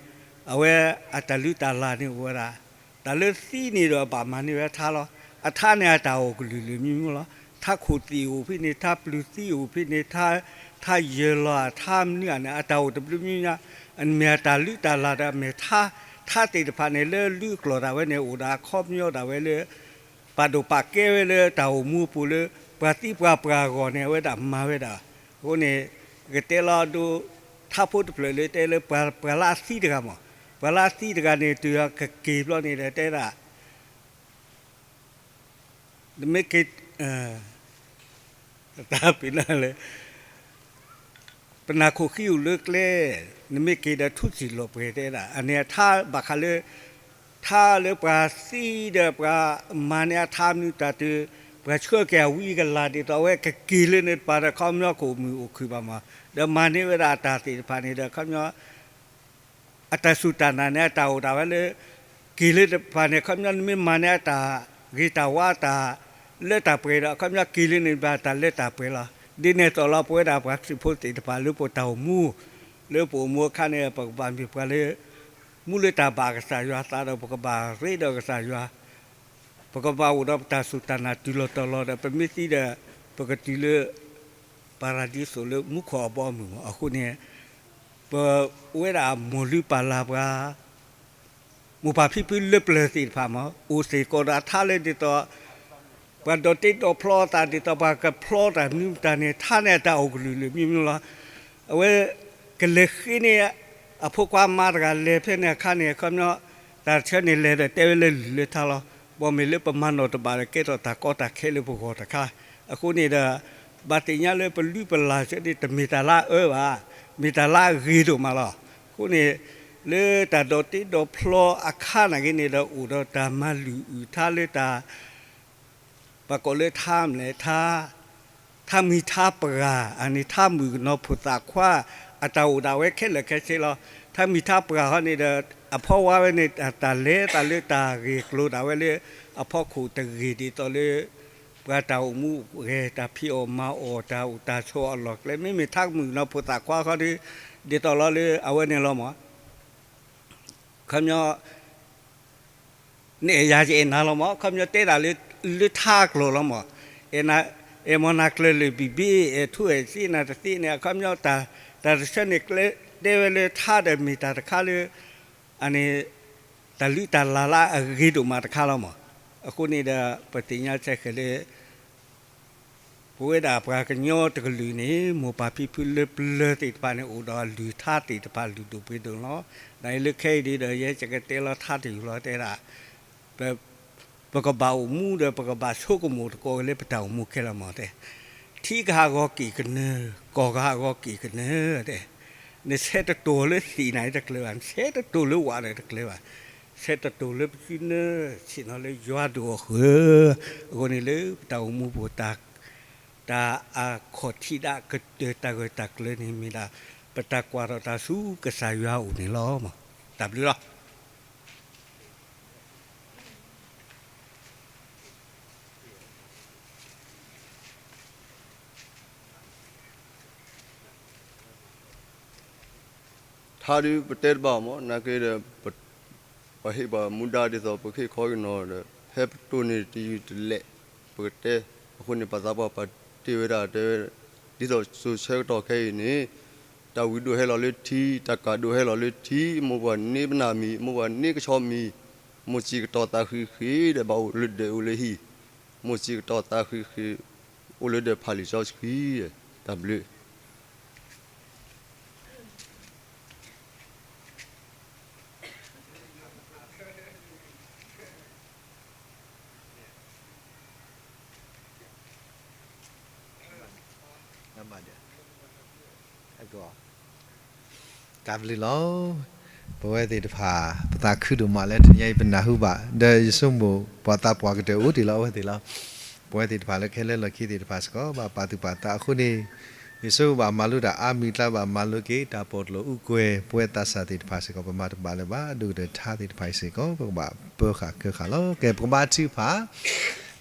အဝဲအတၢ်လုၢ်တၢ်လၢ်န့ၣ်အိၣ်ဝဲဒၣ် တၢ်လၢသံန့ၣ်ဒီးဘၣ်မၤန့ၢ်ဝဲထါလီၤ. အထါန့ၣ်အတၢ်အိၣ်ကလုာ်လုာ်မံၤမံၤလီၤ. ထါခိၣ်သံၣ်အိၣ်ဖဲန့ၣ် ထါပျုၤသံအိၣ်ဖဲန့ၣ် ထါယၢၤလီၤအထါမနုၤဧါန့ၣ် အတၢ်အိၣ်တဘျုးမံၤမံၤ အမ့ၢ်အတၢ်လုၢ်တၢ်လၢ်ဒီးအမ့ၢ်ထါ ထါသ့ၣ်တဖၣ်န့ၣ် လၢလုၢ်အကျိၤဒၣ်ဝဲန့ၣ် အိၣ်ဒၣ်အခီပညီဒၣ်ဝဲလၢ ပာ်ဒိၣ်ပာ်ကဲဝဲလၢတၢ်အိၣ်မူအပူၤလၢ ပှၤသံပှၤပှၢ်အဂီၢ်န့ၣ် အဝဲဒၣ်မၤဝဲဒၣ်. အဃိန့ၣ် ကတဲလီၤဒိ ထါဖိတဖျၢၣ်လၢတဲလၢပှၤ ပှၤလၢအသံတဂၤမး ပှၤလၢအသံတဂၤန့ၣ် တုၤအကက့ၤဘျီန့ၣ်ဒီးတဲဒၣ် နမ့ၢ်က့ၤ တၢ်ပ့ၤနၢ်လၢ ပနၢ်ခိၣ်ဃံအိၣ်လၢကျဲ နမ့ၢ်က့ၤဒီးထူစံၣ်လီၤပှဲၤတဲဒၣ် အန့ၣ်အထါဘၣ်ဃးလၢ ထါလၢပှၤသံဒီးပှၤမၤန့ၢ်အထါမနုၤတၢ်တုၤ ပှၤဆှၢက့ၤအဝံအကလၤဒ်သိးအဝဲကက့ၤလၢန့ၣ်တပၤဒီး ခီပညီကအိၣ်မုာ်အိၣ်ခုၣ်ဘၣ်မး ဒီးမၤန့ၢ်ဝဲဒၣ်အတၢ်သ့ၣ်တဖၣ်န့ၣ်ဒီး ခီပညီ အတၢ်စူၢ်တၢ်နာ်န့ၣ် အတၢ်အိၣ်ဒၣ်ဝဲလၢ က့ၤလၢတဖၣ်န့ၣ် ခီပညီနမ့ၢ်မၤန့ၢ်အတၢ်ဂ့ၤတၢ်ဝါအတၢ်လၢတၢ်ပှဲၤဒီး ခီပညီက့ၤလၢန့ၣ်ဘၣ်တၢ်လၢတၢ်ပှဲၤလီၤ. ဒ်န့ၣ်အသိးလီၤ ပဝဲဒၣ်ပှၤခရံာ်ဖိသ့ၣ်တဖၣ်လၢပတၢ်အိၣ်မူ လၢပအိၣ်မူအခါန့ၣ် ပကဘၣ်မ့ၢ်ပှၤလၢ မူလၢတၢ်ဘၣ်ကစၢ်ယွၤသးဒီး ပကဘၣ်ရ့ဒီးကစၢ်ယွၤ ပကဘၣ်အိၣ်ဒီးပတၢ်စူၢ်တၢ်နာ်တုၤလီၤတီၤလီၤဒီး ပမ့ၢ်သံဒီး ပကတုၤလၢ ပၤရဒံစိၣ်လၢမူခိၣ်အဘီအမုၢ်မး. အဃိန့ၣ် ပဝဲဒၣ်မိၢ်လုၢ်ပၢ်လၢ်ပှၤ မိၢ်ပၢ်ဖံဖုလၢပျၢၤသ့ၣ်တဖၣ်မး အိၣ်စ့ၢ်ကီးဒီးထါလၢဒ်သိး ပှၤဒိးတ့ဒိးဖျီအသးဒ်သိးပှၤကဖျီတၢ်မနုၤတၢ်န့ၣ် ထါန့ၣ်အတၢ်အိၣ်ကလုာ်လုာ်မံၤမံၤလီၤ. အဝဲ ကလဲၤဃ့န့ၢ် အဖိခွါမါတဂၤလဲၤဖဲန့ၣ်အခါန့ၣ် အခီပညီ တၢ်ဆၢန့ၣ်လဲၤဒီးတဲဝဲလၢလုၢ်လၢထါလီၤ. ဘၣ်မ့ၢ်လၢပမၤနီၣ်တဘၣ်ဒီးကဲထီၣ်တၢ်ကီတၢ်ခဲလၢပဂီၢ်တခါ. အဃိန့ၣ်ဒီး ဘၣ်သ့ၣ်ညါလၢပလုၢ်ပလၢ်ဆၢန့ၣ် တမ့ၢ်တၢ်လၢအအၢဘၣ်, မ့ၢ်တၢ်လၢအဂ့ၤဒိၣ်မးလီၤ. အဃိန့ၣ် လၢတၢ်ဒိးတ့ဒိးဖျီအခါနာ်က့န့ၣ်ဒီး အိၣ်ဒီးတၢ်မၤလုၢ်အုၣ်ထါလၢတၢ် ပှၤကိးလၢထါမလဲၣ်, ထါမံၤထါပှၢ်, အန့ၣ်ထါမုၣ်ကနီၤဖိသၣ်ခွါ, အတၢ်အိၣ်ဒၣ်ဝဲခဲလၢာ်ခဲဆ့လီၤ. ထါမံၤထါပှၢ်ဟီန့ၣ်ဒီး အဖီဝါဝဲန့ၣ် တၢ်လဲၤသးလၢတၢ်ဂ့ၢ်ကျိၤဒၣ်ဝဲလၢ အဖီခိၣ်တဂ့ၤဒ်သိးလၢ ပှၤတၢ်အိၣ်မူဂဲၤ တၢ်ဖံးအီၣ်မၤအီၣ် တၢ်အိၣ်တၢ်ဆိးအလီၢ်ကျဲ မ့မ့ၢ်ထါမုၣ်ကနီၤဖိသၣ်ခွါခီဒီး ဒ်သိးလီၤလၢအဝဲန့ၣ်လီၤမး. ခီပညီ ယၤယအဲၣ်နၤလီၤမး, အခီပညီတဲဒၣ်လၢ လၢထါကျိာ်လီၤမး, အဲၣ် အဲၣ်မၤနၤကျၢၤလၢာ်ဘံၣ်ဘ့ၣ် အဲၣ်ထူအဲၣ်စ့နၤတသ့န့ၣ် အခီပညီ တၢ်တဆၢန့ၣ် ကျဲတဲဝဲလၢထါဒီးမ့ၢ်တၢ်တခါလၢ အန့ၣ် တၢ်လုၢ်တၢ်လၢ်လၢအဂ့ၤဒိၣ်မးတခါလီၤမး. အဃိန့ၣ်ဒီး ပသ့ၣ်ညါဆဲးဃဲၤလၢ ပဝဲဒၣ်ပှၤကညီတကလုာ်န့ၣ် မိၢ်ပၢ်ဖံဖုလၢပျၢၤသ့ၣ်တဖၣ်န့ၣ် အိၣ်ဒီးလုၢ်ထါသ့ၣ်တဖၣ်လုၢ်ဒိၣ်ပှ့ၤဒိၣ်လီၤ. ဒီးလၢခဲအံၤဒ်ဒီး ယဲယကတဲလီၤထါတယုၢ်လီၤတဲဒၣ် ပ ပကဘၣ်အိၣ်မူဒီး ပကဘၣ်ဆိကမိၣ်သကိးလၢပတၢ်အိၣ်မူခဲလၢာ်မးတဲ, ထံကဟးဂီၤက့ၣ်ကနၢၤ, ကီၢ်ကဟးဂီၤက့ၣ်ကနၢၤတဲ, နဆဲးတတိၢ်လၢသံးန့ၣ်တကျၢၤဘၣ်, နဆဲးတတိၢ်လၢဝးန့ၣ်တကျၢၤဘၣ်, ဆဲးတတိၢ်လၢပစုနၢ ဆ့ၣ်နီၤလၢယွၤဒိၣ်အဃၢၤ. အဃိန့ၣ်လၢပတၢ်အိၣ်မူပူၤ တၢ်အခီၣ်ထံးဒၣ်ကတၢၢ်တၢ်ဂၢၢ်တၢ်ကျၢၤန့ၣ်မ့ၢ်ဒၣ် ပတၢ်ကွၢ်ထီၣ်တၢ်ဆူကစၢ်ယွၤအအိၣ်န့ၣ်လီၤ. တၢ်ဘျုးလီၤ. ထါဒုးပတဲတဘၣ်မး နာ်က့ဒီး ပှၤဟ့ၣ်ပှၤမူဒါဒ်သိး ပကဟ့ၣ်ခီက့ၤနီၤဒီး ဖဲပတိၢ်န့ၢ်တယုၢ်တလဲး ပကတဲ, အဃိန့ၣ် ပှၤသးပှၢ်ပာ်တ့ၢ်ဝဲဒၣ်တဲဝဲ ဒ်သိးစိၤဆၢကတီၢ်ခဲအံၤန့ၣ် တၢ်ဝံၤဒိၣ်ဟဲလီၤလၢထံ, တၢ်ကၣ်ဒိၣ်ဟဲလီၤလၢထံ, မိၢ်ပှၢ်န့ၢ်ပနၢ်မံၤ, မိၢ်ပှၢ်န့ၢ်ကဆီမံၤ, မိၢ်စံးကတီၤသးဃံးဃံးဒီး ဘၣ်အိၣ်လၢဒၢးအိၣ်လၢဟံၣ်, မိၢ်စံးကတီၤသးဃံးဃံး အိၣ်လၢဒၢးဖးလံာ်စီဆှံ, တၢ်ဘျုး တၢ်ဘျုးလီၤ. ပဝဲသ့ၣ်တဖၣ် ပသးခုဒိၣ်မးလၢတနံၤအံၤ ပနၢ်ဟူဘၣ် ဒီးယဆိကမိၣ် ပှၤသးပှၢ်ကတၢၢ်အိၣ်တ့ၢ်လီၤ အဝဲသ့ၣ်လီၤ. ပဝဲသ့ၣ်တဖၣ်လၢခဲလၢာ်လီၢ်ခံသ့ၣ်တဖၣ်စ့ၢ်ကီး ဘၣ်ပာ်သူၣ်ပာ်သးအဃိန့ၣ် ယဆိကမိၣ်ဘၣ်မၤလိတၢ်အါမံၤအကျါ ဘၣ်မၤလိက့ၤ တၢ်ပီၣ်တလိာ်အူကွဲၤ ပဝဲသးစၢ်သ့ၣ်တဖၣ်စ့ၢ်ကီး ပမၤတဘၣ်လၢၤဘၣ် အဒိၣ်ကတၢၢ်ထါသ့ၣ်တဖၣ်အံၤစ့ၢ်ကီး ပကဘၣ်ပၢဃာ်ကၢဃာ်လီၤ. ကဲ ပကဘါထုကဖၣ်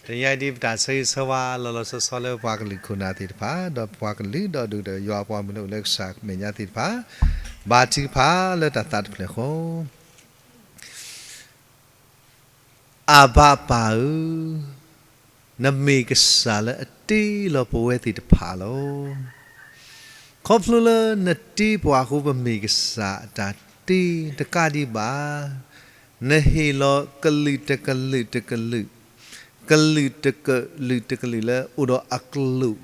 တနံၤအံၤဒ်ပတၢ်ဆၢဂ့ၤဆၢဝါ လီၤလီၤဆီဆီလၢပှၤကလုာ်ခိၣ်နၢ်သ့ၣ်တဖၣ် ဒီးပှၤကလုာ် ဒီးဒုၣ်ဒီးယွၤအပှၤမုၢ်လၢအိၣ်လၢကစၢ်မဲာ်ညါသ့ၣ်တဖၣ် ဘါထုကဖၣ်လၢတၢ်သးတဖျၢၣ်ဃီ အဘၣ်ပၢ်ဧၢ, နမ့ၢ်ကစၢ်လၢအတ့လီၤပဝဲသ့ၣ်တဖၣ်လီၤ. ခီဖျိလၢနတ့ပှၤအဃိ ပမ့ၢ်ကစၢ်အတၢ်တ့တကးဒံးဘၣ်, နဟ့ၣ်လီၤကလုာ်တကလုာ်တကလုာ်, ကလုာ်တကလုာ်လၢအိၣ်ဒီးအကျိာ်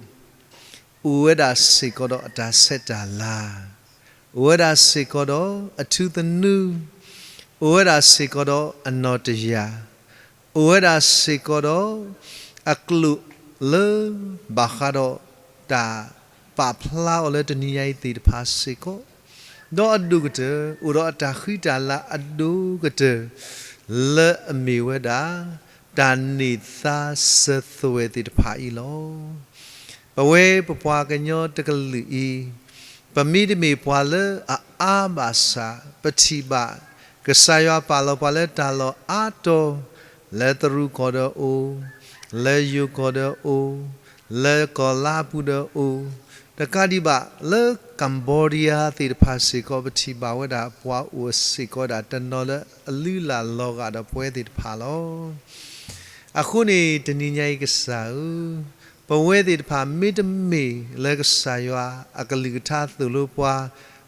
အိၣ်ဝဲဒၣ်စ့ၢ်ကီးဒီးအတၢ်ဆဲးတၢ်လၤ, အိၣ်ဝဲဒၣ်စ့ၢ်ကီးဒီးအထူသနူ, အိၣ်ဝဲဒၣ်စ့ၢ်ကီးဒီးအနီၢ်တယၢ်, အိၣ်ဝဲဒၣ်စ့ၢ်ကီးဒီးအကျိာ်လၢဘၣ်ဃးဒီးတၢ်ပာ်ဖျါအီၤလၢတနံၤညါအံၤသ့ၣ်တဖၣ်စ့ၢ်ကီး, ဒီးအဒိၣ်ကတၢၢ် အိၣ်ဒီးအတၢ်ဃံတၢ်လၤအဒိၣ်ကတၢၢ် လၢအမ့ၢ်ဝဲဒၣ် တၢ်န့ၢ်သါစၢၤသွဲၣ်သ့ၣ်တဖၣ်အံၤလီၤ. ပဝဲပပှၤကညီတကလုာ်အံၤ, ပမ့တမ့ၢ်ပှၤလၢအအါဘၣ်ဆၣ် ပထံၣ်ဘၣ် ကစၢ်ယွၤပာ်လီၤပှၤလၢတၢ်လီၢ်အါတီၤ, လၢတရူးကီၢ်ဒီးအိၣ်, လၢယိၤကီၢ်ဒီးအိၣ်, လၢကီၢ်လါပူၤဒီးအိၣ်, တကးဒံးဘၣ် လၢ Cambodia သ့ၣ်တဖၣ်စ့ၢ်ကီး ပထံၣ်ဘၣ်ဝဲဒၣ် ပှၤအိၣ်စ့ၢ်ကီးဝဲဒၣ်တနီၤလၢအလုၢ်အလၢ်လီၤဂာ်ဒီးပဝဲသ့ၣ်တဖၣ်လီၤ. အဃိန့ၣ် တနံၤညါအံၤကစၢ်ဧၢ, ပဝဲသ့ၣ်တဖၣ်မ့တမ့ၢ်လၢကစၢ်ယွၤအကလုၢ်ကထါသိၣ်လိပှၤ,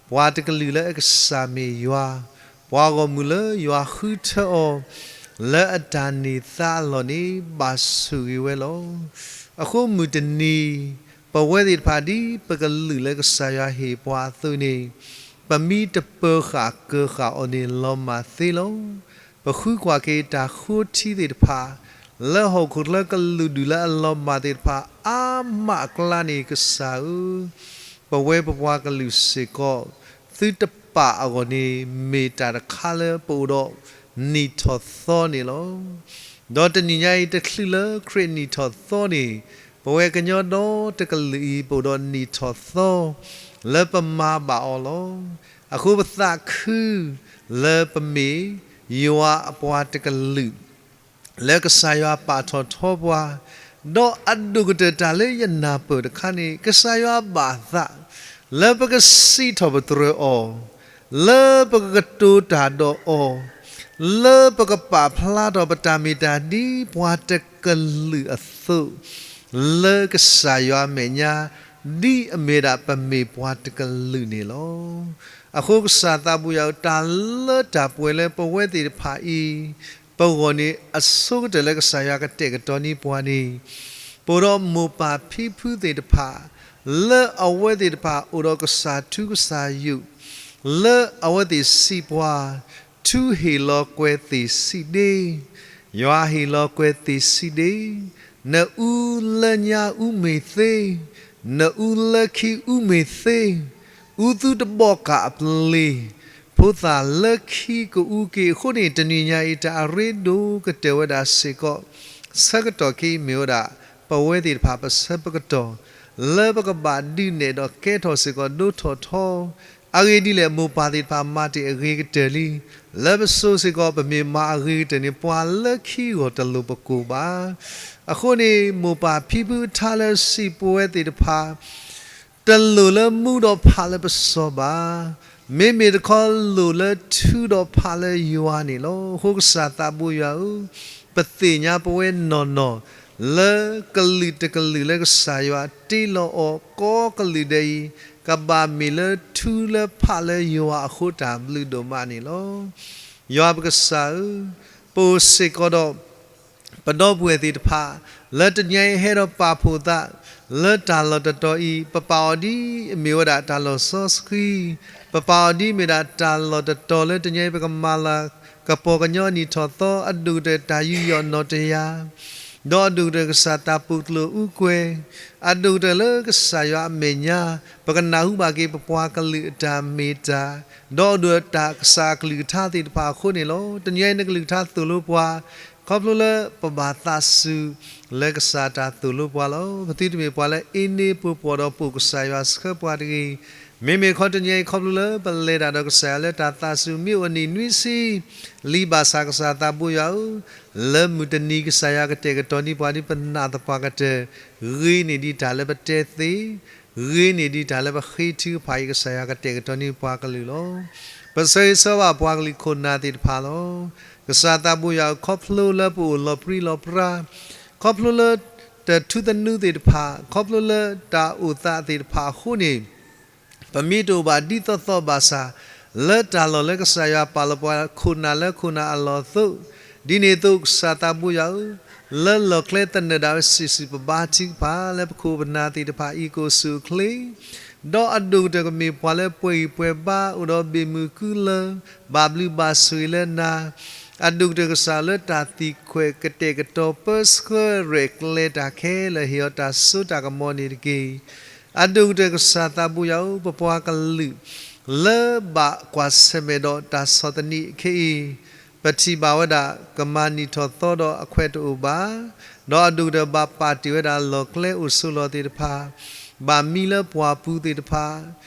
ပှၤတကလုာ်လၢအကစၢ်မ့ၢ်ယွၤ, ပှၤဂီၢ်မုၢ်လၢယွၤဃုထၢအီၤ လၢအတၢ်န့ၢ်သါအလီၢ်န့ၣ် ဘၣ်ဆိၣ်ဂ့ၤဝဲလီၤ. အဃိမုၢ်တနံၤ ပဝဲသ့ၣ်တဖၣ်ဒ်ပကလုာ်လၢကစၢ်ယွၤဟ့ၣ်ပှၤအသိးန့ၣ်, ပမ့ၢ်တပၢဃာ်ကၢဃာ်အီၤန့ၣ်လီၤမၢ်သ့လီၤ. ပဃုကွၢ်က့ၤတၢ်ဃိထံသ့ၣ်တဖၣ် လၢဟီၣ်ခိၣ်ချၢကလုာ်ဒူၣ်လၢအလီၤမၢ်သ့ၣ်တဖၣ် အါမးအကျါန့ၣ် ကစၢ်ဧၢ, ပဝဲပပှၤကလုာ်စ့ၢ်ကီး သုတပာ်အဂီၢ်န့ၣ် မ့ၢ်တၢ်တခါလၢပအိၣ်ဒီးနံၣ်ထီၣ်သီန့ၣ်လီၤ. ဒီးတနံၤညါအံၤ တချုးလၢခရံာ်နံၣ်ထီၣ်သီန့ၣ်, ပဝဲကညီဒီတကလုာ်အံၤ ပအိၣ်ဒီးနံၣ်ထီၣ်သီ လၢပမၤဘၣ်အီၤလီၤ. အဃိပသးခုလၢပမ့ၢ်ယွၤအပှၤတကလုာ် လၢကစၢ်ယွၤပာ်ထီၣ်ထီပှၤ, ဒီးအဒိၣ်ကတၢၢ်တၢ်လၢယနၢ်ပၢၢ်တခါန့ၣ် ကစၢ်ယွၤဘၣ်သး လၢပကစံးထီၣ်ပတြၢၤအီၤ, လၢပကကတိၤတၢ်ဒီးအီၤ, လၢပကပာ်ဖျါထီၣ်ပတၢ်မ့ၢ်တၢ်ဒ်ပှၤတကလုာ်အသိး လၢကစၢ်ယွၤအမဲာ်ညါ ဒ်အမ့ၢ်ဝဲဒၣ်ပမ့ၢ်ပှၤတကလုာ်န့ၣ်လီၤ. အဃိကစၢ်သးဘိယွၤဧၢ, တၢ်လၢတၢ်ပှဲၤလၢပဝဲသ့ၣ်တဖၣ်အံၤ ပဂီၢ်န့ၣ် အဆိကတၢၢ်လၢကစၢ်ယွၤကတဲာ်ကတီၤန့ၢ်ပှၤန့ၣ် ပအိၣ်ဒီးမိၢ်ပၢ်ဖံဖုသ့ၣ်တဖၣ် လၢအဝဲသ့ၣ်တဖၣ်အိၣ်ဒီးကစၢ်ထူကစၢ်ယိာ် လၢအဝဲသ့ၣ်စံးပှၤ, ထူဟ့ၣ်လီၤကွံာ်သ့ၣ်ဆံးဒ့, ယွၤဟ့ၣ်လီၤကွံာ်သ့ၣ်ဆံးဒ့, နအူလၢညါအူမ့ၢ်သ့, နအူလၢခံအူမ့ၢ်သ့, အူသုတဘီၣ်ကၣ်အပျ့ၤ, ဖိသၣ်လၢခံကအူက့ၤအဃိန့ၣ် တနံၤညါအံၤ တၢ်အရ့ဒိၣ်ကတၢၢ်ဝဲဒၣ်စ့ၢ်ကီး ဆၢကတီၢ်ခဲအံၤမ့ၢ်ဝဲဒၣ် ပဝဲသ့ၣ်တဖၣ်ပဆၢပကတီၢ် လၢပကဘၣ်ဒုးနဲၣ်ဒီးကဲထီၣ်စ့ၢ်ကီးဒိၣ်ထီၣ်ထီ, အဂ့ၢ်ဒ်လဲၣ် မိၢ်ပၢ်သ့ၣ်တဖၣ်မၤတ့ၢ်အဂ့ၤကတၢၢ်လံ. လၢပစိၤစ့ၢ်ကီး ပမ့ၢ်မၤအဂ့ၤကတၢၢ်န့ၣ် ပှၤလၢခံဂီၢ်တလိၣ်ပကိၢ်ဘၣ်. အဃိန့ၣ် မိၢ်ပၢ်ဖံဖုအထါလၢစံးပဝဲသ့ၣ်တဖၣ် တလိၣ်လၢမူဒီးဖးလၢပစီၤဘၣ်. မ့မ့ၢ်တခီလိၣ်လၢထူဒီးဖးလၢယွၤန့ၣ်လီၤ. အဃိကစၢ်သးဘိယွၤဧၢ, ပသ့ၣ်ညါပဝဲနီၢ်နီၢ် လၢကလုာ်တကလုာ်လၢကစၢ်ယွၤတ့လီၤအီၤကိးကလုာ်ဒဲးအံၤ ကဘၣ်မ့ၢ်လၢထူလၢဖးလၢယွၤအဃိ တၢ်ဘျုးဒိၣ်မးန့ၣ်လီၤ. ယွၤပကစၢ်ဧၢ, ပအိၣ်စ့ၢ်ကီးဒီး ပဒီပုၢ်ဝဲၢ်သ့ၣ်တဖၣ် လၢတနံၤအံၤဟဲဒီးပာ်ဖှိၣ်သး လၢတၢ်လီၢ်တတီၤအံၤ ပပာ်အီၤဒ်အမ့ၢ်ဝဲဒၣ်တၢ်လီၢ်စီဆှံ, ပပာ်အီၤဒ်အမ့ၢ်ဒၣ်တၢ်လီၢ်တတီၤလၢတနံၤအံၤ ပကမၤလၤကပီၤကညီနံၣ်ထီၣ်သီ အဒိၣ်ကတၢၢ်တၢ်ယူးယီၣ်နီၢ်တယၢ် ဒီးအဒိၣ်ကတၢၢ်ကစၢ်တၢ်ပူၤကျိၤအူကွဲၤ, အဒိၣ်ကတၢၢ်လၢကစၢ်ယွၤအမဲာ်ညါ ပကနၢ်ဟူဘၣ်က့ၤပပှၤကလုာ်အတၢ်မ့ၢ်တၢ်, ဒီးအဒိၣ်တၢ်ကစၢ်အကလုၢ်ကထါသ့ၣ်တဖၣ်အဃိန့ၣ်လီၤ. တနံၤအံၤနကလုၢ်ကထါသိၣ်လိပှၤ ခီဖျိလၢပဘၣ်သးစူၤ လၢကစၢ်တၢ်သိၣ်လိပှၤလီၤ. ပသုတမ့ၢ်ပှၤလၢအ့န့ပှိၤပိာ်ဒီးပိာ်ကစၢ်ယွၤဆှၢပှၤတဂ့ၤ. မ့မ့ၢ်ခီတနံၤအံၤ ခီဖျိလၢပလဲၤတၢ်ဒီးကစၢ်ယွၤလၢတၢ်သးစူၤ မ့ၢ်အိၣ်နံၣ်နွံဆံလံဘၣ်ဆၣ် ကစၢ်သးဘိယွၤဧၢ, လၢမုၢ်တနံၤကစၢ်ယွၤကတဲာ်ကတီၤန့ၢ်ပှၤ ဒ်ပနာ်သပှၢ်ကတၢၢ်, ဂ့ၤန့ၢ်ဒံးတၢ်လၢပတဲသ့, ဂ့ၤန့ၢ်ဒံးတၢ်လၢပဃ့ထုကဖၣ်အံၤ ကစၢ်ယွၤကတဲာ်ကတီၤန့ၢ်ပှၤကလုာ်လီၤ. ပဆၢဂ့ၤဆၢဝါပှၤကလုာ်ခိၣ်နၢ်သ့ၣ်တဖၣ်လီၤ. ကစၢ်သးဘိယွၤဧၢ, ခီဖျိလၢပအိၣ်လီၤပြံလီၤပြါ, ခီဖျိလၢတၢ်ထူသနူသ့ၣ်တဖၣ်, ခီဖျိလၢတၢ်အိၣ်သးသ့ၣ်တဖၣ်အဃိန့ၣ် ပမ့ၢ်တအိၣ်ဘၣ်ဒ်သိးသိးဘၣ်ဆၣ်, လၢတၢ်လီၢ်လၢကစၢ်ယွၤပာ်လီၤပှၤခိၣ်နၢ်လၢခိၣ်နၢ်အလီၢ်အသိး, ဒ်န့ၣ်အသိးကစၢ်သးဘိယွၤဧၢ, လၢလီၢ်ကျဲသနၢၣ်ဒၣ်ဝဲဆံးဆံး ပဘါထုကဖၣ်လၢပခိၣ်ပနၢ်သ့ၣ်တဖၣ်အံၤကအိၣ်ဆူၣ်အိၣ်ချ့, ဒီးအဒိၣ်ကတၢၢ်ကမ့ၢ်ပှၤလၢပှဲၤဂံၢ်ပှဲၤဘါ အိၣ်ဒီးဘ့ၣ်မုၢ်ကုလၢ, ဘၣ်ဘျုးဘၣ်ဆိၣ်ဂ့ၤလၢနၤ အဒိၣ်ကတၢၢ်ကစၢ်လၢတၢ်သံကွံာ်ကတဲာ်ကတီၤပၢဆှၢရဲၣ်ကျဲၤတၢ်ခဲလၢာ် ဟ့ၣ်အီၤတၢ်စိတၢ်ကမီၤန့ၣ်တက့ၢ်. အဒိၣ်ကတၢၢ်ကစၢ်သးဘိယွၤဧၢ, ပပှၤကလုာ်လၢဘၣ်ကွၢ်ဆၢၣ်မဲာ်ဒီးတၢ်ဆီၣ်သနံးခဲအံၤ, ပထံၣ်ဘၣ်ဝဲဒၣ် ကမၤနံၣ်ထီၣ်သီဒီးအခွဲးတအိၣ်ဘၣ်, ဒီးအဒိၣ်ကတၢၢ်ဘၣ်ပာ်တ့ၢ်ဝဲဒၣ်လီၢ်ကျဲအိၣ်ဆိးလီၢ်သ့ၣ်တဖၣ်, ဘၣ်မံလၢပှၢ်ပူၤသ့ၣ်တဖၣ်,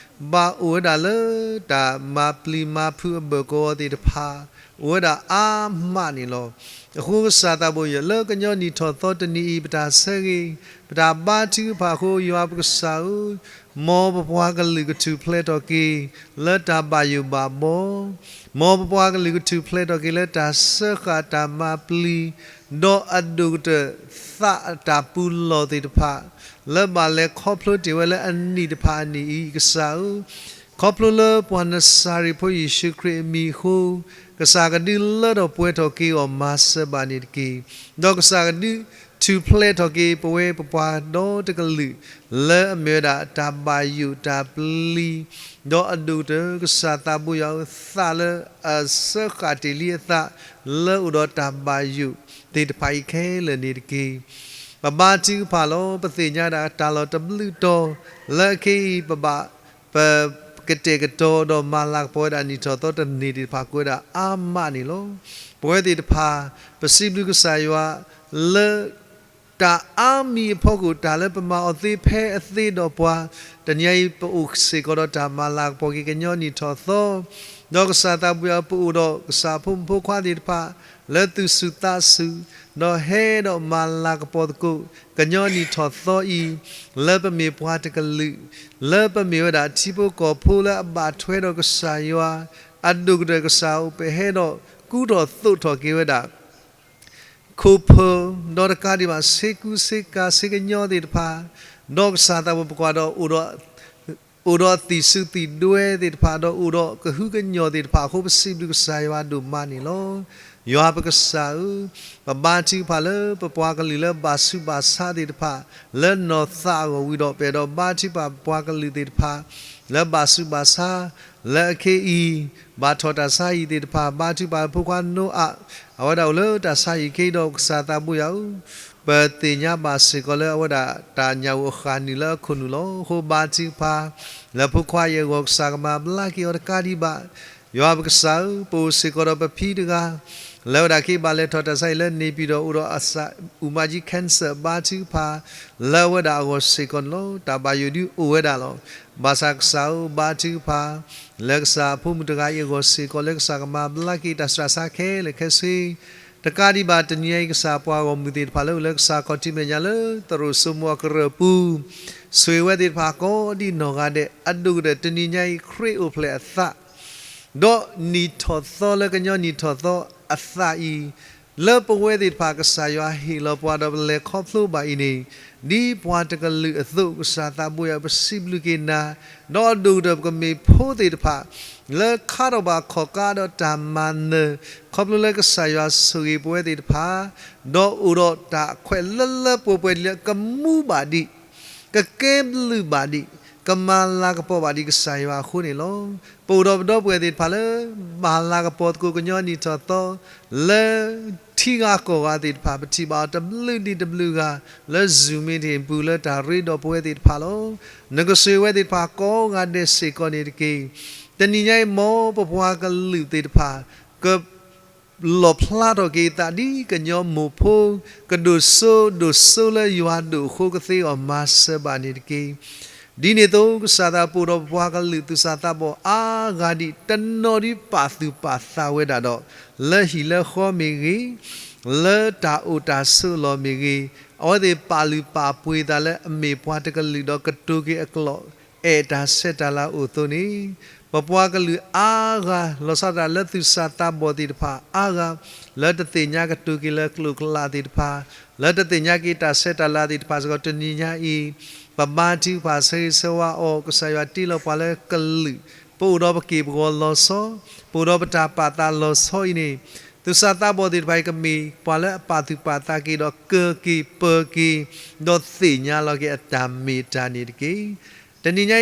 ဘၣ်အိၣ်ဝဲဒၣ်လၢတၢ်မၤပျံၤမၤဖုးအဘၢၣ်ကဝီၤသ့ၣ်တဖၣ် အိၣ်ဝဲဒၣ်အါမးန့ၣ်လီၤ. အဃိကစၢ်သးဘိယွၤဧၢ, လၢကညီနံၣ်ထီၣ်သီတနံၤအံၤ ပတၢ်ဆၢဂ့ၤ, ပတၢ်ဘါထုကဖၣ်အဃိ ယွၤပကစၢ်ဧၢ, မ်ပပှၤကလုာ်ကထူၣ်ဖျဲးထီၣ်က့ၤ လၢတၢ်ဘၣ်ယိၣ်ဘၣ်ဘီ, မ်ပပှၤကလုာ်ကထူၣ်ဖျဲးထီၣ်က့ၤလၢတၢ်စၢဃာ်တၢ်မၤပျံၤ, ဒီးအဒိၣ်ကတၢၢ်သးတၢ်ပူၤလီၢ်သ့ၣ်တဖၣ် လၢဘၣ်လဲၤခီဖျိတ့ၢ်ဝဲလၢအနံၣ်တဖၣ်အနံၣ်အံၤ ကစၢ်ဧၢ, ခီဖျိလၢပှၤနစၤရ့းဖိယ့ၣ်ၡူးခရံာ်အမံၤအဃိ, ကစၢ်ကဒုးလၢထီၣ်ပှဲၤထီၣ်က့ၤအီၤမၤစၢၤဘၣ်န့ၣ်တက့ၢ်. ဒီးကစၢ်ကဒုးထူၣ်ဖျဲးထီၣ်က့ၤ ပဝဲပပှၤဒီတကလုာ် လၢအမ့ၢ်ဝဲဒၣ်တၢ်ဘၣ်ယိၣ်တၢ်ပျံၤ, ဒီးအဒိၣ်ကတၢၢ်ကစၢ်သးဘိယွၤဧၢ, သးလၢအစၢဃာ်တ့ၢ်လံအသး လၢအိၣ်ဒီးတၢ်ဘၣ်ယိၣ်သ့ၣ်တဖၣ်အံၤခဲလၢာ်န့ၣ်တက့ၢ်. ပဘါထုကဖၣ်လီၤ. ပသ့ၣ်ညါဒၣ်တၢ်လီၢ်တဘျုးတီၤ လၢအခဲအံၤ ပဘၣ် ပကတဲာ်ကတီၤဒီးမၤလၤကပီၤဝဲဒၣ်နံၣ်ထီၣ်သီတနံၤသ့ၣ်တဖၣ် ကအိၣ်ဝဲဒၣ်အါမးန့ၣ်လီၤ. ပဝဲသ့ၣ်တဖၣ် ပစံးဘျုးကစၢ်ယွၤ လၢတၢ်အါမံၤအဖီခိၣ် တၢ်လၢပမၤအီၤသ့ဖဲအသ့ဒီးပှၤ, တနံၤအံၤ ပအိၣ်စ့ၢ်ကီးဒီးတၢ်မၤလၤကပီၤက့ၤကညီနံၣ်ထီၣ်သီ, ဒီးကစၢ်သးဘိယွၤဧၢ, ပအိၣ်ဒီးကစၢ်အဖိမုၣ်ဖိခွါသ့ၣ်တဖၣ် လၢသူၣ်ဆူၣ်သးဆူၣ်, ဒီးဟဲဒီးမၤလၤကပီၤသကိး ကညီနံၣ်ထီၣ်သီအံၤ, လၢပမ့ၢ်ပှၤတကလုာ်, လၢပမ့ၢ်ဝဲဒၣ်ထံဖိကီၢ်ဖိလၢအဘၣ်ထွဲဒီးကစၢ်ယွၤ, အဒိၣ်ကတၢၢ်ကစၢ်ဧၢ, ပဟဲဒီး ကူထီၣ်သိးထီၣ်က့ၤဝဲဒၣ် ခိၣ်ဖၢၣ်, ဒီးတကးဒံးဘၣ် ဆ့ကူဆ့ကၤဆ့ကညီသ့ၣ်တဖၣ်, ဒီးကစၢ်သးဘိပကွၢ်ဒီး အိၣ်ဒီးသံၣ်စူၤသံၣ်ဒွဲသ့ၣ်တဖၣ်, ဒီးအိၣ်ဒီးကဟုကညီၢ်သ့ၣ်တဖၣ်အဃိ ပစံးဘျုးကစၢ်ယွၤဒိၣ်မးန့ၣ်လီၤ. ယွၤပကစၢ်ဧၢ, ပဘါထုကဖၣ်လၢပပှၤကလုာ်လၢဘၣ်ဆူးဘၣ်ဆါသ့ၣ်တဖၣ် လၢနီၢ်သးအဂီၢ်ဝံၤဒီး ပအဲၣ်ဒိးဘါထုကဖၣ်ပပှၤကလုာ်သ့ၣ်တဖၣ် လၢဘၣ်ဆူးဘၣ်ဆါ လၢအခဲအံၤ ဘၣ်ထီၣ်တၢ်ဆါဟံၣ်သ့ၣ်တဖၣ်, ဘါထုကဖၣ်ဖိခွါနိအၣ်, အဝဲဒၣ်အိၣ်လၢတၢ်ဆါဟံၣ်ခဲအံၤဒီး ကစၢ်သးဘိယွၤဧၢ, ပသ့ၣ်ညါဘၣ်စ့ၢ်ကီးလၢအဝဲဒၣ်တၢ်ညၣ်အိၣ်အဃၢ်နုာ်လၢအခိၣ်နူာ်လီၤ. အဃိဘါထုကဖၣ် လၢဖိခွါအံၤအဂီၢ် ကစၢ်ကမၤဘျါက့ၤအီၤတကးဒံးဘၣ်. ယွၤပကစၢ်ဧၢ, ပအိၣ်စ့ၢ်ကီးဒီးပဖံတဂၤ လၢဝဲဒၣ်က့ၤဘၣ်လဲၤထီၣ်တၢ်ဆါဟံၣ်လၢန့ၣ်ပၠံၣ်ဒီး အိၣ်ဒီးအူမါကၠံ cancer ဘါထုကဖၣ် လၢအဝဲဒၣ်အဂီၢ်စ့ၢ်ကီးန့ၣ်လီၤ. တၢ်ဘၣ်ယိၣ်ဒုးအိၣ်ဝဲဒၣ်လီၤ. ဘၣ်ဆၣ်ကစၢ်ဧၢ, ဘါထုကဖၣ် လၢကစၢ်အဖိမုၣ်တဂၤအံၤအဂီၢ်စ့ၢ်ကီး လၢကစၢ်ကမၤဘျါက့ၤတၢ်ဆှၢဆါခဲလၢာ်ခဲဆ့ တကးဒံးဘၣ် တနံၤညါအံၤ ကစၢ်ပှၤဂီၢ်မုၢ်သ့ၣ်တဖၣ်လၢအိၣ်လၢကစၢ်ခီၣ်ထံးမဲာ်ညါလၢသရိာ်စိမိၤအကရၢၢ်ပူၤ ဆိၣ်ဂ့ၤဝဲသ့ၣ်တဖၣ်ကိးဒံးနီၢ်ဂၤဒဲး အဒိၣ်ကတၢၢ်တနံၤညါအံၤ ခရံာ်အိၣ်ဖျဲၣ်အသး ဒီးနံၣ်ထီၣ်သီလၢကညီနံၣ်ထီၣ်သီအသးအံၤ လၢပဝဲသ့ၣ်တဖၣ် ကစၢ်ယွၤဟ့ၣ်လီၤပှၤဒီးပလဲၤခီဖျိဘၣ်အံၤန့ၣ် ဒ်ပှၤတကလုာ်အသိး ကစၢ်သးဘိယွၤ ပစံးဘျုးက့ၤနၤ, ဒီးအဒိၣ်ကတၢၢ်ပကမ့ၢ်ဖိသ့ၣ်တဖၣ် လၢခါထီၣ်ဘၣ်ခီၣ်ကါဒီးတၢ်မၤနၢၤ ခီဖျိလၢကစၢ်ယွၤဆိၣ်ဂ့ၤပဝဲသ့ၣ်တဖၣ် ဒီးအိၣ်ဒီးတၢ်ခွဲးလၢလၢပှဲၤပှဲၤဒ်လၢကမူဘၣ်ဒံး ကကဲဘျုးဘၣ်ဒံး ကမၤလၤကပီၤဘၣ်ဒံးကစၢ်ယွၤအဃိန့ၣ်လီၤ. ပအိၣ်ဒီးပဒီပုၢ်ဝဲၢ်သ့ၣ်တဖၣ်လၢ ဘၣ်လၤကပီၤသကိးကညီနံၣ်ထီၣ်သီ လၢထံဂၤကီၢ်ဂၤသ့ၣ်တဖၣ် ပထံၣ်ဘၣ်အီၤတဘျုးဒံးတဘျုးဂၤ လၢ Zoom meeting ပူၤလၢတၢ်ရ့ဒီးပဝဲသ့ၣ်တဖၣ်လီၤ. နကဆိၣ်ဂ့ၤဝဲသ့ၣ်တဖၣ်ကိးဂၤဒဲးစ့ၢ်ကီးန့ၣ်တက့ၢ်. တနံၤညါအံၤ မ်ပပှၤကလုာ်သ့ၣ်တဖၣ် က လီၣ်ဖျါထီၣ်က့ၤအသးဒ်ကညီမိၢ်ဖိ ကဒိၣ်စိဒိၣ်စိလၢယွၤဒိၣ်အဃိ ကသ့အီၤမၤစၢၤဘၣ်န့ၣ်တက့ၢ်. ဒ်န့ၣ်အသိး ကစၢ်သးပအိၣ်ဒီးပပှၤကလုာ်သူၣ်စၢ်သးဘီၣ်အါဂၤဒံး တနီၤဒ်ပာ်သူၣ်ပာ်သးဝဲဒၣ်ဒီး လၢဟံၣ်လၢဃီမ့ၢ်ဂ့ၤ, လၢတၢ်အိၣ်တၢ်ဆိးအလီၢ်မ့ၢ်ဂ့ၤ, အဝဲသ့ၣ်ပာ်လုၢ်ပာ်ပှ့ၤသးလၢအမ့ၢ်ပှၤတကလုာ်ဒီး ကတိၤက့ၤအကျိာ် အဲၣ်တၢ်ဆဲးတၢ်လၤအိၣ်အသိးန့ၣ်, ပပှၤကလုာ်အါဂၤ လီၤဆီဒၣ်တၢ်လၢသူၣ်စၢ်သးဘီၣ်သ့ၣ်တဖၣ်အါဂၤ လၢတသ့ၣ်ညါကတိၤက့ၤလၢကျိာ်ကျးသ့ၣ်တဖၣ်, လၢတသ့ၣ်ညါက့ၤတၢ်ဆဲးတၢ်လၤသ့ၣ်တဖၣ်စ့ၢ်ကီး တနံၤညါအံၤ ပဘါထုကဖၣ်ဆၢဂ့ၤဆၢဝါအီၤ, ကစၢ်ယွၤတ့လီၤပှၤလၢကလုာ်, ပအိၣ်ဒီးပက့ၢ်ပဂီၤလီၤဆီ, ပအိၣ်ဒီးပတၢ်ပာ်သးလီၤဆီအံၤန့ၣ်, သူၣ်စၢ်သးဘီၣ်သ့ၣ်တဖၣ်အံၤ ကမ့ၢ်ပှၤလၢအပာ်သူၣ်ပာ်သးက့ၤဒီး ကၢၤက့ၤပၢၤက့ၤ, ဒီးသ့ၣ်ညါလီၤက့ၤအတၢ်မ့ၢ်တၢ်န့ၣ်တက့ၢ်. တနံၤ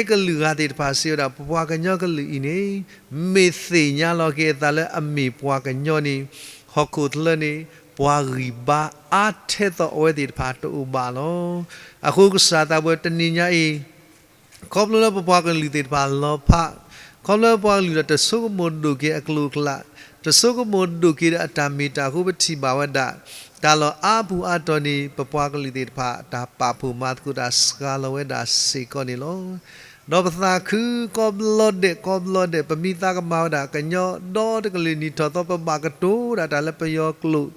ညါအံၤ ကလုာ်ဂၤသ့ၣ်တဖၣ်စံးဝဲဒၣ် ပပှၤကညီကလုာ်အံၤန့ၣ် မ့ၢ်သ့ၣ်ညါလီၤက့ၤအသးလၢအမ့ၢ်ပှၤကညီန့ၣ် ဟီၣ်ခိၣ်ချၢန့ၣ် ပှၤဂံၢ်ဘါအါထဲသိးအဝဲသ့ၣ်တဖၣ်တအိၣ်ဘၣ်လီၤ. အဃိကစၢ်သးဘိတနံၤညါအံၤ ခီဖျိလၢပပှၤကလုာ်သ့ၣ်တဖၣ်လီၤဖး, ခီဖျိလၢပပှၤကလုာ်ဒီးတဆိကမိၣ်ဒိၣ်က့ၤအကျိာ်အကျး, တဆိကမိၣ်ဒိၣ်က့ၤဒီးအတၢ်မ့ၢ်တၢ်အဃိ ပထံၣ်ဘၣ်ဝဲဒၣ် တၢ်လီၢ်အါပူၤအါတီၤန့ၣ် ပပှၤကလုာ်သ့ၣ်တဖၣ် တၢ်ပာ်ဖှိၣ်မၤသကိးတၢ်စှၤလီၤဝဲဒၣ်စ့ၢ်ကီးန့ၣ်လီၤ. ဒီးပသးခုကိးဘျီဒဲးကိးဘျီဒဲး ပမ့ၢ်သးကမၤဝဲဒၣ် ကညီဒီတကလုာ်နံၣ်ထီၣ်သီ ပဘၣ်ကတိၤဒၣ်တၢ်လၢပယီၤကျိာ်,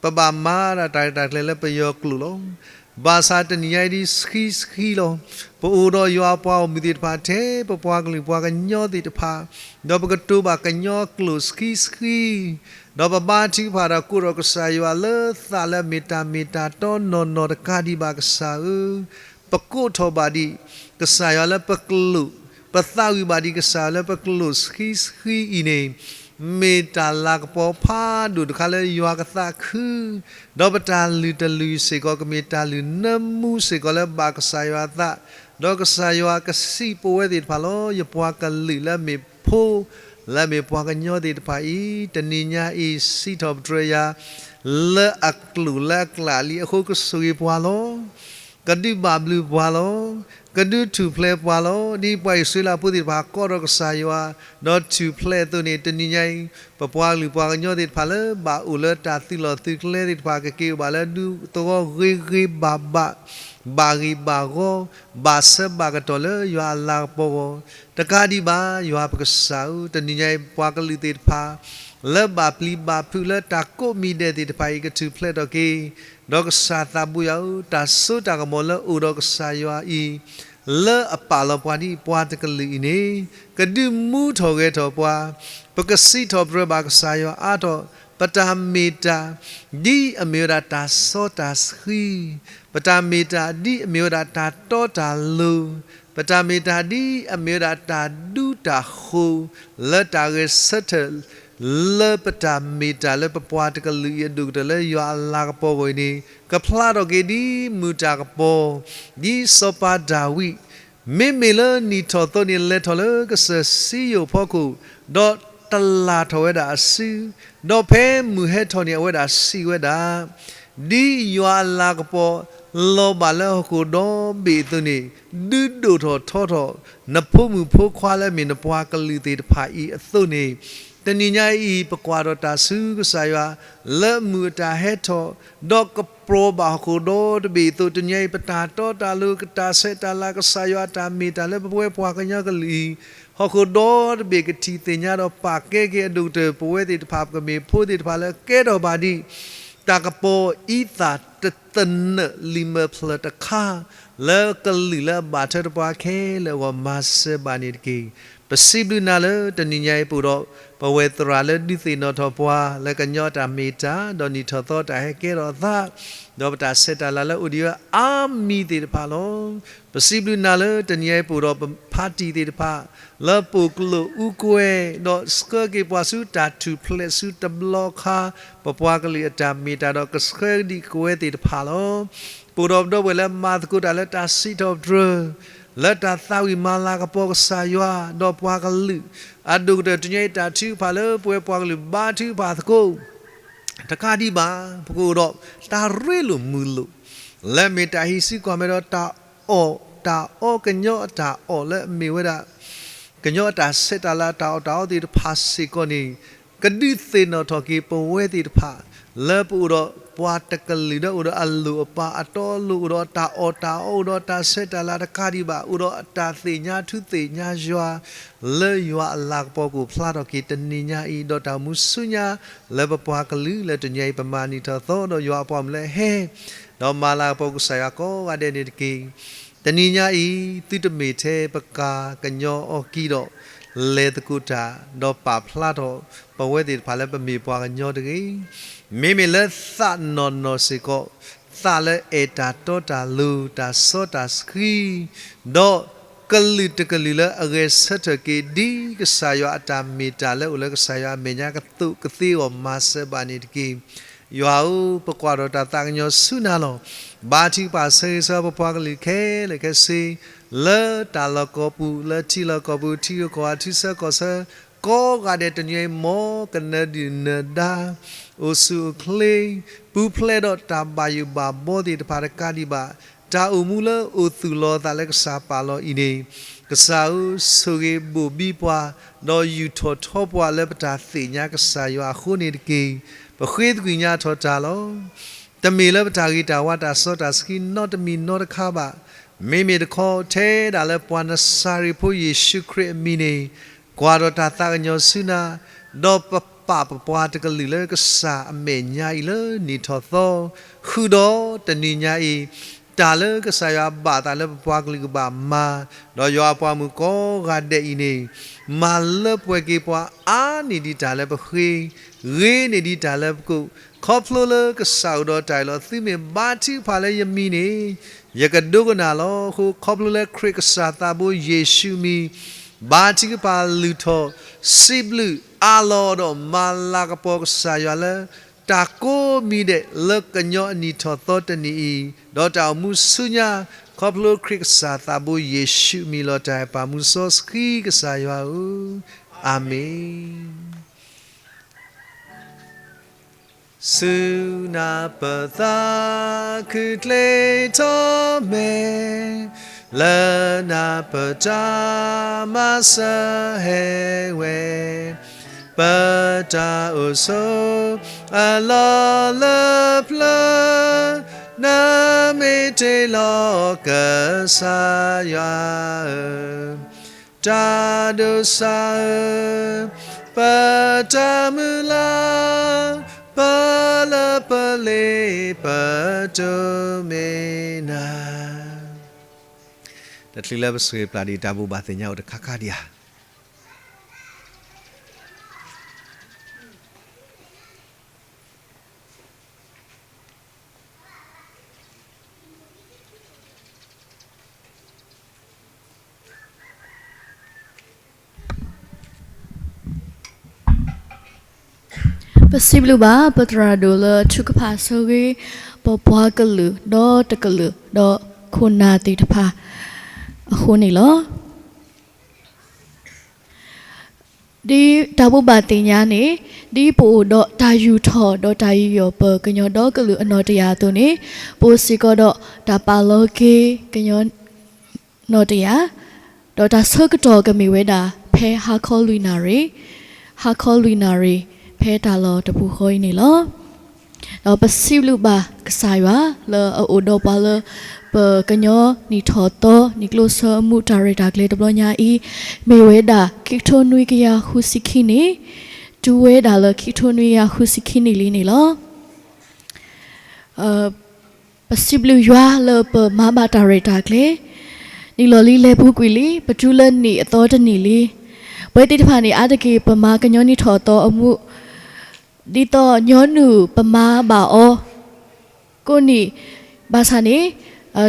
ပဘၣ်မၤဒၣ်တၢ်ရဲၣ်တၢ်ကျဲၤလၢပယီၤကျိာ်လီၤ. ဘၣ်ဆၣ်တနံၤညါအံၤဒ်ဆှံဆှံလီၤ. ပအိၣ်ဒီးယွၤအပှၤဂီၢ်မုၢ်သ့ၣ်တဖၣ်ထဲ ပပှၤကလုာ်ပှၤကညီသ့ၣ်တဖၣ်, ဒီးပကတိၤဘၣ်ကညီကျိာ်ဆှံဆှံ, ဒီးပဘါထုကဖၣ်ဒီးကိးထီၣ်ကစၢ်ယွၤလၢသးလၢအမ့ၢ်တၢ်မ့ၢ်တၢ်တီနီၢ်နီၢ်တကးဒံးဘၣ်ကစၢ်ဧၢ, ပကိးထီၣ်ဘၣ်ဒံး ကစၢ်ယွၤလၢပကျိာ်, ပသးဝံၣ်ဘၣ်ဒံးကစၢ်ယွၤလၢပကျိာ်ဆှံဆှံအံၤန့ၣ် မ့ၢ်တၢ်လၤကပီၤဖးဒိၣ်တခါလၢယွၤကသးခု, ဒီးပတၢ်လုၢ်တလုၢ်စ့ၢ်ကီး ကမ့ၢ်တၢ်လုၢ်နၢမူစ့ၢ်ကီးလၢဘၣ်ကစၢ်ယွၤအသး, ဒီးကစၢ်ယွၤကစံးပဝဲသ့ၣ်တဖၣ်လီၤ. ယပှၤကလုာ်လၢအမ့ၢ်ဖိ လၢအမ့ၢ်ပှၤကညီသ့ၣ်တဖၣ်အံၤ တနံၤညါအံၤ စံးထီၣ်ပတြၢၤယၤ လၢအကျိာ်လၢအကျးလံအဃိ ကဆိၣ်ဂ့ၤပှၤလီၤ. ကဒုးဘၣ်ဘျုးပှၤလီၤ. ကဒုးထူၣ်ဖျဲးပှၤလီၤ. ဒ်ပှၤအံၣ်စရ့လးဖိသ့ၣ်တဖၣ် ကိးထီၣ်ကစၢ်ယွၤ ဒီးထူၣ်ဖျဲးအသိးန့ၣ် တနံၤညါအံၤ ပပှၤကလုာ်ပှၤကညီသ့ၣ်တဖၣ်လၢ ဘၣ်အိၣ်လၢတၢ်သုးလီၢ်သုးကျဲသ့ၣ်တဖၣ် ကက့ၤအိၣ်ဘၣ်လၢဒူသဝီဂ့ၤဂ့ၤဘၣ်ဘၣ်, ဘၣ်ဂံၢ်ဘၣ်ဂီၤ, ဘၣ်ဆၢဘၣ်ကတီၢ်လၢယွၤအလၤကပီၤအဂီၢ် တကးဒံးဘၣ် ယွၤပကစၢ်ဧၢ, တနံၤညါအံၤ ပှၤကလုာ်သ့ၣ်တဖၣ် လၢဘၣ်ပျံၤဘၣ်ဖုးလၢတၢ်ကိးမံၤဒဲးသ့ၣ်တဖၣ်အံၤ ကထူၣ်ဖျဲးထီၣ်က့ၤ, ဒီးကစၢ်သးဘိယွၤဧၢ, တၢ်စိတၢ်ကမီၤလၢအိၣ်ဒီးကစၢ်ယွၤအံၤ လၢအပာ်လီၤပှၤဒ်ပှၤတကလုာ်အံၤန့ၣ် ကဒုးမူထီၣ်ဂဲၤထီၣ်ပှၤ, ပကစံးထီၣ်ပတြၢၤဘၣ်ကစၢ်ယွၤအါထီၣ်, ပတၢ်မ့ၢ်တၢ် ဒ်အမ့ၢ်ဝဲဒၣ်တၢ်စီတၢ်ဆှံ, ပတၢ်မ့ၢ်တၢ် ဒ်အမ့ၢ်ဝဲဒၣ်တၢ်တီတၢ်လိၤ, ပတၢ်မ့ၢ်တၢ် ဒ်အမ့ၢ်ဝဲဒၣ်တၢ်ဒူတၢ်ဃိၤ, လၢတၢ်ဂဲၤဆၢထၢၣ် လၢပတၢ်မ့ၢ်တၢ်လၢပပှၤတကလုာ်အံၤအဒိၣ်ကတၢၢ် လၢယွၤအလၤကပီၤအဂီၢ်အံၤန့ၣ် ကဖျါထီၣ်က့ၤဒ်မုၢ်တၢ်ကပီၤ, ဒ်စီၤပၤဒၤဝံး မ့မ့ၢ်လၢနံၣ်ထီၣ်သီန့ၣ် လဲၤထီၣ်လၢကစၢၢ်စံယိၣ်အဖီခိၣ်, ဒီးတလၢ်ထီၣ်ဝဲဒၣ်အစု, ဒီးဖဲမုၢ်ဟဲထီၣ်န့ၣ် အဝဲဒၣ်စံးဝဲဒၣ်, ဒ်ယွၤအလၤကပီၤလီၤဘၣ်လၢဟီၣ်ခိၣ်ဒီဘ့ၣ်အသိးန့ၣ်, ဒုးဒိၣ်ထီၣ်ထီထီၣ် နဖိမုၣ်ဖိခွါလၢအမ့ၢ်နပှၤကလုာ်သ့ၣ်တဖၣ်အံၤအသိးန့ၣ်, တနံၤညါအံၤ ပကွၢ်ထီၣ်တၢ်ဆူကစၢ်ယွၤ လၢမုၢ်အတၢ်ဟဲထီၣ်, ဒီးကပြီၤဘၣ်ဟီၣ်ခိၣ်ဒီတဘ့ၣ်အသိး, တနံၤညါအံၤ ပတၢ်တီတၢ်လိၤ ကတၢ်ဆဲးတၢ်လၤ ကစၢ်ယွၤအတၢ်မ့ၢ်တၢ်လၢပဝဲပှၤကညီကလုာ်အံၤ, ဟီၣ်ခိၣ်ဒီတဘ့ၣ်ကထံၣ်သ့ၣ်ညါဒီးပာ်ကဲက့ၤအဒိၣ်ကတၢၢ် ပဝဲသ့ၣ်တဖၣ် ပကမ့ၢ်ဖိသ့ၣ်တဖၣ်လၢကဲထီၣ်ဘၣ်ဒံး တၢ်ကပီၤအံသၣ်တသနၢၣ်လံာ်မဲာ်ဖျၢၣ်တခါ လၢကလုာ်လၢအဘၣ်ထွဲတပှၤခဲလၢာ်အဂီၢ် မၤစၢၤဘၣ်န့ၣ်တက့ၢ်. ပစံးဘျုးနၤလၢတနံၤညါအံၤ ပအိၣ်ဒီးပဝဲသရၣ်လၢဒုးသ့ၣ်နီၣ်ထီၣ်ပှၤ လၢကညီအတၢ်မ့ၢ်တၢ် ဒီးနံၣ်ထီၣ်သီတၢ်ဟဲကဲထီၣ်အသး ဒီးပတၢ်ဆဲးတၢ်လၤလၢအိၣ်ဒံးဝဲအါမံၤသ့ၣ်တဖၣ်လီၤ. ပစံးဘျုးနၤလၢတနံၤညါအံၤ ပအိၣ်ဒီးပဖါတံၢ်သ့ၣ်တဖၣ် လၢပိာ်ကျိၣ်အူကွဲ ဒီးဆှၢက့ၤပှၤဆူတၢ်ထူၣ်ဖျဲးဆူတဘျီခါ ပပှၤကလုာ်အတၢ်မ့ၢ်တၢ် ဒီးကဆှၢဒံးကဝဲသ့ၣ်တဖၣ်လီၤ. ပအိၣ်ဒီးပဒီပုၢ်ဝဲၢ်လၢမၤသကိးတၢ်လၢတၢ်စံးထီၣ်ပတြၢၤ လၢတၢ်သးဝံၣ်မၤလၤကပီၤကစၢ်ယွၤ ဒီးပှၤကလုာ် အဒိၣ်ကတၢၢ်တနံၤညါအံၤ တၢ်ထုကဖၣ်လၢပဝဲပှၤကလုာ်ဘါထုကဖၣ်သကိး တကးဒံးဘၣ် ပကအိၣ်ဒီးတၢ်ရ့လိာ်မုာ်လိာ် လၢအမ့ၢ်တၢ်ဟံးစုကွၢ်မဲဒီးတၢ်အီၣ်တၢ်အီ ကညီအတၢ်အီၣ်လၢအမ့ၢ်ဝဲဒၣ် ကညီအတၢ်ဆဲးတၢ်လၤတၢ်အီၣ်တၢ်အီသ့ၣ်တဖၣ်စ့ၢ်ကီးန့ၣ် ကဒုးသ့ၣ်နီၣ်ထီၣ်က့ၤပဝဲသ့ၣ်တဖၣ် လၢပအိၣ်ဒီးပှၤတကလုာ်လၢအိၣ်ဒီးအလိၣ်အပာ်အတီအလိၤ အိၣ်ဒီးတၢ်အီၣ်တၢ်အီ အိၣ်ဒီးတၢ်ဆဲးတၢ်လၤတကးဒံးဘၣ် အိၣ်ဒီးအတၢ်သ့ၣ်ညါထူသ့ၣ်ညါယွၤ လၢယွၤအလၤကပီၤကအိၣ်ဖျါထီၣ်က့ၤတနံၤညါအံၤ ဒီးတၢ်အိၣ်မူဆူညါ လၢပပှၤကလုာ်လၢတနံၤညါအံၤ ပမၤနံၣ်ထီၣ်သီဒီးယွၤအပှၤမုၣ်လၢဟဲ ဒီးမၤလၤကပီၤကစၢ်ယွၤကိးဂၤဒဲးန့ၣ်တက့ၢ်. တနံၤညါအံၤ သုတမ့ၢ်ထဲပကၤကညီအီၤကံဒီး လဲၤသကိးတၢ် ဒီးပာ်ဖျါထီၣ်ပဝဲသ့ၣ်တဖၣ်လၢပမ့ၢ်ပှၤကညီတဂ့ၤ. မ့မ့ၢ်လၢသးနီၢ်နီၢ်စ့ၢ်ကီး သးလၢအဲၣ်တၢ်တီတၢ်လိၤ တၢ်စီတၢ်ဆှံ ဒီးကလုာ်တကလုာ်လၢအဂဲၤဆၢထၢၣ်က့ၤ ဒ်ကစၢ်ယွၤအတၢ်မ့ၢ်တၢ်လၢအိၣ်လၢကစၢ်ယွၤအမဲာ်ညါကသိးကသ့အဂီၢ် မၤစၢၤဘၣ်န့ၣ်တက့ၢ်. ယွၤဧၢ, ပကွၢ်ထီၣ်တၢ်သးကညီၤဆူနၤလီၤ. ဘါထုကဖၣ်ဆၢဂ့ၤဆၢဝါပပှၤကလုာ်ခဲလၢာ်ခဲဆ့ လၢတၢ်လီၢ်ကီၢ်ပူၤ လၢထံလီၢ်ကီၢ်ပူၤ ထံဂုၤကီၢ်ဂၤ ထံဆၢကီၢ်ဆၢ ကိးဂၤဒဲးတနံၤအံၤ မ်ကနၢၤဒုၣ်နၢၤဒါ အိၣ်ဆူၣ်အိၣ်ချ့ ပူၤဖျဲးဒီးတၢ်ဘၣ်ယိၣ်ဘၣ်ဘှီသ့ၣ်တဖၣ်တကးဒံးဘၣ် တၢ်အိၣ်မူလၢအိၣ်သူၣ်လီၤအသးလၢကစၢ်ပာ်လီၤအံၤန့ၣ် ကစၢ်ဧၢ, ဆိၣ်ဂ့ၤဘိၣ်ဘံပှၤ ဒီးယူာ်ထီၣ်ထီပှၤလၢပတၢ်သ့ၣ်ညါကစၢ်ယွၤအဃိန့ၣ်တက့ၢ်. ပဃ့သကွံာ်ညါထီၣ်တၢ်လီၤ. တမ့ၢ်လၢပတၢ်ဂ့ၤတၢ်ဝါတၢ်စီတၢ်ဆှံနီတမံၤနီတခါဘၣ်. မ့မ့ၢ်တခီ ထဲဒၣ်လၢပှၤနစၤရ့းဖိယ့ၣ်ၡူးခရံာ်အမံၤန့ၣ် ကွၢ်ထီၣ်တၢ်သးကညီၤဆူနၤ, ဒီးပပာ်ပပှၤတကလုာ်လၢကစၢ်အမဲာ်ညါအံၤလၢနံၣ်ထီၣ်သီ, ဃုာ်ဒီးတနံၤညါအံၤ တၢ်လၢကစၢ်ယွၤဘၣ်သးလၢပပှၤကလုာ်ကဘၣ်မၤ, ဒီးယွၤအပှၤမုၣ်ကိးဂၤဒဲးအံၤန့ၣ် မၤလၢပှဲၤက့ၤပှၤအါန့ၢ်ဒံးတၢ်လၢပဃ့, ဂ့ၤန့ၢ်ဒံးတၢ်လၢပကိး, ခီဖျိလၢကစၢ်အိၣ်ဒီးတၢ်အံၤလီၤ. သုမ့ၢ်ဘါထုကဖၣ်လၢယမံၤန့ၣ် ယကဒိကနၣ်လီၤ. အဃိ ခီဖျိလၢခရံာ်ကစၢ်သးဘိယ့ၣ်ၡူးအမံၤ ဘါထုကဖၣ်လုၢ်ထီၣ် စံးဘျုးအးလီၤဒီးမၤလၤကပီၤကစၢ်ယွၤလၢ တၢ်ကိးမံၤဒဲးလၢကညီအနံၣ်ထီၣ်သီတနံၤအံၤ, ဒီးတၢ်အိၣ်မူဆူညါ ခီဖျိခရံာ်ကစၢ်သးဘိယ့ၣ်ၡူးအမံၤလီၤ. တၢ်အဲၣ်ပာ်မူစီဆှံကစၢ်ယွၤဧၢ, အၤမ့ၣ်. ဆူနၢ်ပၢၢ်သးခုၣ်ကျ့ထီၣ်မဲာ်, လၢနၢ်ပၢၢ်တၢ်မၤစၢၤဟဲဝဲ, ပတၢ်အိၣ်ဆိးအလီၢ်လၢပျၢၤ, နမ့ၢ်တ့လီၤကစၢ်ယွၤဧၢ, တၢ်ဒိးစၢ်ဧၢ, ပတၢ်မုၢ်လၢ်, ပလၢပလ့ပတိၢ်မ့ၢ်နၤ. တချုးလၢပဆိၣ်ဂ့ၤပျၢ်ဒံး တၢ်ဘိးဘၣ်သ့ၣ်ညါအိၣ်တခါခါဒံးဧါ. ပစံးဘျုးဘၣ်ပသရၣ်ဒိၣ်လၢအထုကဖၣ်ဆိၣ်ဂ့ၤ ပပှၤကလုာ်ဒီတကလုာ် ဒီးခိၣ်နၢ်သ့ၣ်တဖၣ်အဃိန့ၣ်လီၤ. ဒ်တၢ်ဘိးဘၣ်သ့ၣ်ညါန့ၣ်, ဒ်ပအိၣ်ဒီးတၢ်ယူာ်ထီၣ်ဒီးတၢ်ယူးယီၣ်ပကညီဒီကလုာ်အနီၣ်တယာ်အသိးန့ၣ်, ပအိၣ်စ့ၢ်ကီးဒီးတၢ်ပာ်လီၤက့ၤကညီနီၣ်တယာ်, ဒီးတၢ်ဆၢကတီၢ်ကမ့ၢ်ဝဲဒၣ် ဖဲဟါခီလွံၢ်နၣ်ရံၣ်, ဟါခီလွံၢ်နၣ်ရံၣ် ဖဲတၢ်လီၢ်တပူၤဃီအံၤန့ၣ်လီၤ. ဒီးပစံးဘျုးဘၣ်ကစၢ်ယွၤလၢအအိၣ်ဒီးပှၤလၢ ပကညီနံၣ်ထီၣ်သီ နံၣ်ကျိၣ်စၢအမူးတၢ်ရဲၣ်တၢ်ကျဲၤတဘျီညါအံၤ, မ့ၢ်ဝဲဒၣ် ခံကထိနွံကယၤဃုဆံခံနံၣ်, တုၤဝဲဒၣ်လၢခံကထိနွံကယၤဃုဆံခံနံၣ်လံန့ၣ်လီၤ. ပစံးဘျုးယွၤလၢပမၤဘၣ်တၢ်ရဲၣ်တၢ်ကျဲၤ, နံၣ်လီၢ်လံလဲၤပူၤကွံာ်လံ, ပတုၤလၢနံၣ်အသီတနံၣ်လံ. ပဝဲသ့ၣ်တဖၣ်န့ၣ် အါတက့ၢ်ပမၤကညီနံၣ်ထီၣ်သီအမူး ဒ်သိးညီနုၢ်ပမၤဘၣ်အီၤကိးနံၣ်, ဘၣ်ဆၣ်န့ၣ်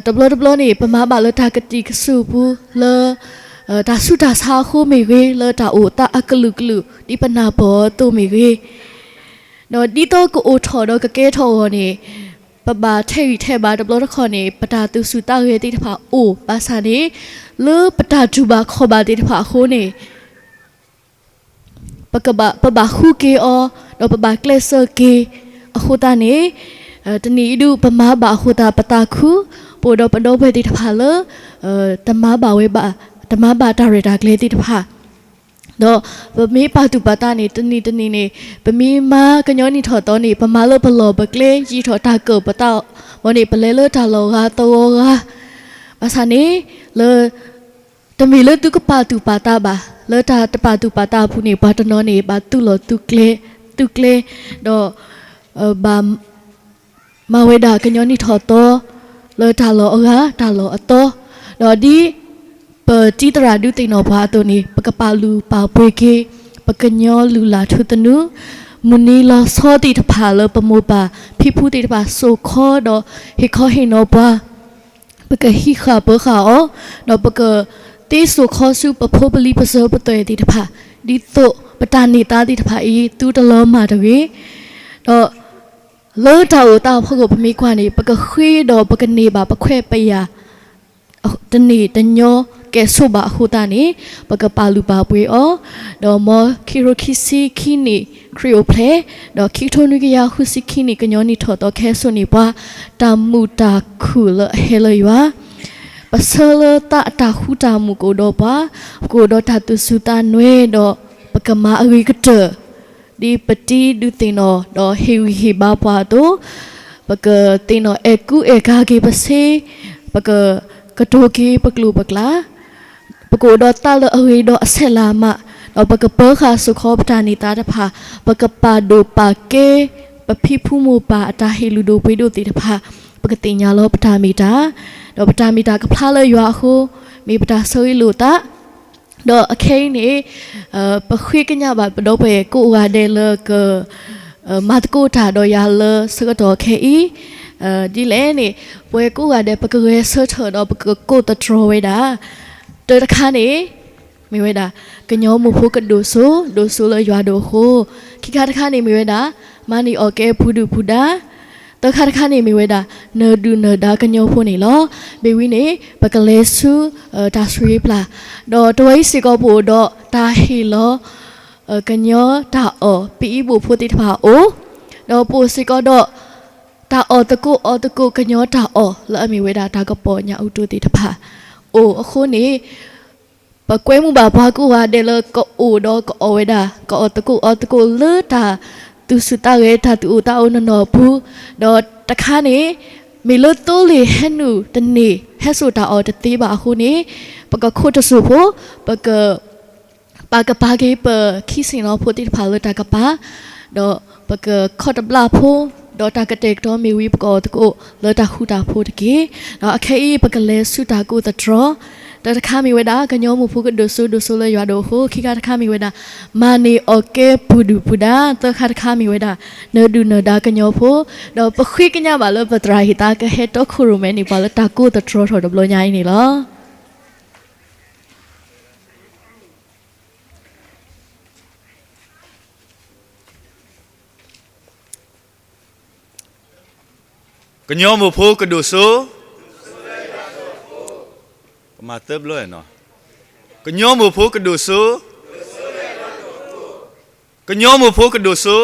တဘျီတဘျီန့ၣ် ပမၤဘၣ်လၢတၢ်ကတံာ်ကစူၣ်ပူၤလၢ တၢ်ဆူးတၢ်ဆါအဃိမ့ၢ်ဂ့ၤ, လၢတၢ်အိၣ်သးအကလုာ်ကလုာ် ဒ်ပနၢ်ပၢၢ်အသိးမ့ၢ်ဂ့ၤ, ဒီးဒ်သိးကအိၣ်ထီၣ်ဒီးကကဲထီၣ်အဂီၢ်န့ၣ်, ပဘၣ်ထဲးဂံၢ်ထဲးဘါတဘျီတခီၣ်န့ၣ် ပတၢ်သူၣ်ဆူၣ်သးဂဲၤသ့ၣ်တဖၣ်အိၣ်, ဘၣ်ဆၣ်န့ၣ် လၢပတၢ်တူၢ်ဘၣ်ခီၣ်ဘၣ်သ့ၣ်တဖၣ်အဃိန့ၣ် ပကဘၣ်, ပဘၣ်ဃုက့ၤအီၤ, ဒီးပဘၣ်ကျဲးစၢးက့ၤအဃိသတးန့ၣ်, တနံၣ်အံၤဒုး ပမၤဘၣ်အဃိသတး ပသးခု, ပအိၣ်ဒီးပဒီပုၢ်ဝဲၢ်သ့ၣ်တဖၣ်လၢ တမၤဘၣ်ဝဲဘၣ်, တမၤဘၣ်တၢ်ရဲၣ်တၢ်ကျဲၤသ့ၣ်တဖၣ်, ဒီးပမ့ၢ်ပာ်သူၣ်ပာ်သးန့ၣ် တနံၣ်တနံၣ်န့ၣ် ပမ့ၢ်မၤကညီနံၣ်ထီၣ်သီန့ၣ် ပမၤလၢပလီၢ်ပကျဲ ယံာ်ထီၣ်တၢ်ကၢၣ်ပသးအီၤန့ၣ် ပလဲၤလၢတၢ်လီၢ်ဂၤသဝီဂၤ, ဘၣ်ဆၣ်န့ၣ် လၢ တမ့ၢ်လၢသုကပာ်သူၣ်ပာ်သးဘၣ်, လၢတၢ်တပာ်သူၣ်ပာ်သးအပူၤန့ၣ် ပှၤတနီၤန့ၣ် ဘၣ်သူၣ်လီၤ သုကျဲ, ဒီး ဘၣ်မၤဝဲဒၣ်ကညီနံၣ်ထီၣ်သီ လၢတၢ်လီၢ်အဂၤ တၢ်လီၢ်အသီ, ဒီးဒ် ပတံၤသရၣ်ဒုးသ့ၣ်နီၣ်ပှၤအသိးန့ၣ် ပကပာ်လုၢ်ပာ်ပှ့ၤက့ၤ ပကညီလုၢ်လၢ်ထူသနူ, မုၢ်နံၤလီၤဆီသ့ၣ်တဖၣ်လၢပမိၢ်ပၢ်ဖံဖုသ့ၣ်တဖၣ်စိာ်ခီ ဒီးဟ့ၣ်ခီဟ့ၣ်နီၤပှၤ ပကဟံးဃာ်ပၢဃာ်အီၤ, ဒီးပကသ့စိာ်ခီဆူပဖိပလံၤပစၢၤပသွဲၣ်သ့ၣ်တဖၣ်, ဒ်သိးပတၢ်န့ၢ်သါသ့ၣ်တဖၣ်အံၤ သုတလီၤမၢ်တဂ့ၤ, ဒီး လၢတၢ်အိၣ်သးအဖီခိၣ်ပမ့ၢ်ကွၢ်န့ၣ် ပကဃ့ဒီးပကန့ၢ်ဘၣ်ပခွဲးပယာ် တန့ၢ်တညီကဲၣ်ဆိးဘၣ်အဃိသတးန့ၣ် ပကပာ်လုၢ်ပာ်ပှ့ၤအီၤ, ဒီးမ်ခံကထိခံဆံခံနံၣ်ခရံာ်အိၣ်ဖျဲၣ်, ဒီးခံကထိနွံကယၤဃုဆံခံနံၣ်ကညီနံၣ်ထီၣ်သီခဲစိာ်န့ၢ်ပှၤ တၢ်မုာ်တၢ်ခုၣ်လၢအဟဲလၢယွၤ, ပဆၢလၢသးအတၢ်ဃူတၢ်မုာ်ကအိၣ်ဒီးပှၤ, ပကအိၣ်ဒီးတၢ်သူၣ်စူၤသးနွဲဒီး ပကမၤအဂ့ၤကတၢၢ် ဒ်ပတံၤဒုးသ့ၣ်နီၣ် ဒီးဟ့ၣ်ဂံၢ်ဟ့ၣ်ဘါပှၤအသိး, ပကသ့ၣ်နီၣ်အဲၣ်ကူအဲၣ်ကၤက့ၤပဆ့, ပကကတိၤက့ၤပကျိာ်ပကျါ, ပကအိၣ်ဒီးသးလၢအဂ့ၤဒီးအဆဲးလၤမး, ဒီးပကပၢဃာ်စိာ်ခီပတၢ်န့ၢ်သါတဖၣ်, ပကပာ်ဒိၣ်ပာ်ကဲ ပဖံဖုမိၢ်ပၢ်အတၢ်ဟ့ၣ်လုၢ်ဒိၣ်ပှ့ၤဒိၣ်သ့ၣ်တဖၣ်, ပကသ့ၣ်ညါလီၤပတၢ်မ့ၢ်တၢ်, ဒီးပတၢ်မ့ၢ်တၢ်ကဖျါလၢယွၤအဃိ, မ့ၢ်ပတၢ်ဆၢဂ့ၤလိာ်သး ဒီးအခဲအံၤန့ၣ် ပဃ့ကညးဘၣ်ပဒီပုၢ်ဝဲၢ်ကိးဂၤဒဲးလၢက မၤသကိးတၢ်ဒီးယၤလၢဆၢကတီၢ်ခဲအံၤ, ဒ်လဲၣ်န့ၣ် ပဝဲကိးဂၤဒဲး ပကဂဲၤဆၢထၢၣ်ဒီးပကကိးသတြီၤဝဲဒၣ်, တၢတခါန့ၣ် မ့ၢ်ဝဲဒၣ် ကညီမိၢ်ဖိကဒိၣ်စိ ဒိၣ်စိလၢယွၤဒိၣ်အဃိ, ခံခါတခါန့ၣ်မ့ၢ်ဝဲဒၣ် မၤန့ၢ်အီၣ်ကဲပှၤဒုၣ်ပှၤဒါ, သၢခါတခါန့ၣ်မ့ၢ်ဝဲဒၣ် နၢၤဒုၣ်နၢၤဒါကညီဖိန့ၣ်လီၤ. မ့ၢ်ဝံၤန့ၣ် ပကလဲၤဆူ တၢ်ဆိၣ်ဂ့ၤပျၢ်, ဒီးတဝီအံၤစ့ၢ်ကီးပအိၣ်ဒီးတၢ်ဟ့ၣ်လီၤ ကညီတၢ်အီၣ် ပအံဘိၣ်ဖိသ့ၣ်တဖၣ်အအိၣ်, ဒီးပအိၣ်စ့ၢ်ကီးဒီး တၢ်အီၣ်သကိးအီသကိးကညီတၢ်အီၣ် လၢအမ့ၢ်ဝဲဒၣ်တၢ်ကပီၤညၣ်အူတိၢ်သ့ၣ်တဖၣ် အိၣ်အဃိန့ၣ် ပကွဲမုာ်ဘၣ်ပှၤကိးဂၤဒဲးလၢကအိၣ်ဒီးကအီၣ်ဝဲဒၣ် ကအီၣ်သကိးအီသကိးလၢတၢ်သူၣ်ဆူၣ်သးဂဲၤ တၢ်သူၣ်အိၣ်သးအိၣ်နီၢ်နီၢ်အပူၤ, ဒီးတခါန့ၣ် မ့ၢ်လၢသိလ့ၣ်ဟဲနုာ်တန့ၢ် ဟဲစိာ်တၢ်အီၣ်တသ့ဘၣ်အဃိန့ၣ် ပကခိးတစိၢ်ဖိ, ပက ပာ်ကပၤက့ၤပခံဆ့ၣ်နီၤဖိသ့ၣ်တဖၣ်လၢတၢ်ကပၤ, ဒီးပကခီၣ်တဘျၣ်ဖိ, ဒီးတၢ်ကတဲာ်ကတီၤမ့ၢ်ဝံၤ ပကအီၣ်သကိးလၢတၢ်ဃူတၢ်ဖိးတက့ၢ်. ဒီးအခဲအံၤ ပကလဲၤဆူတၢ်ကိးသတြီၤ, တၢတခါမ့ၢ်ဝဲဒၣ် ကညီမိၢ်ဖိကဒိၣ်စိဒိၣ်စိလၢယွၤဒိၣ်အဃိ, ခံခါတခါမ့ၢ်ဝဲဒၣ် မၤန့ၢ်အီၣ်ကဲပှၤဒုၣ်ပှၤဒါ, သၢခါတခါမ့ၢ်ဝဲဒၣ် နၢၤဒုၣ်နၢၤဒါကညီဖိ, ဒီးပဃ့ကညးဘၣ်လၢပသရၣ်ဟ့ၣ်သး ကဟဲတီခိၣ်ရိၣ်မဲန့ၢ်ပှၤလၢတၢ်ကိးသတြီၤထီၣ်တဘျီညါအံၤန့ၣ်လီၤ. ကညီမိၢ်ဖိကဒိၣ်စိ, ကမၤသၢဘျီနီၤ, ကညီမိၢ်ဖိကဒိၣ်စိ, ကညီမိၢ်ဖိကဒိၣ်စိ,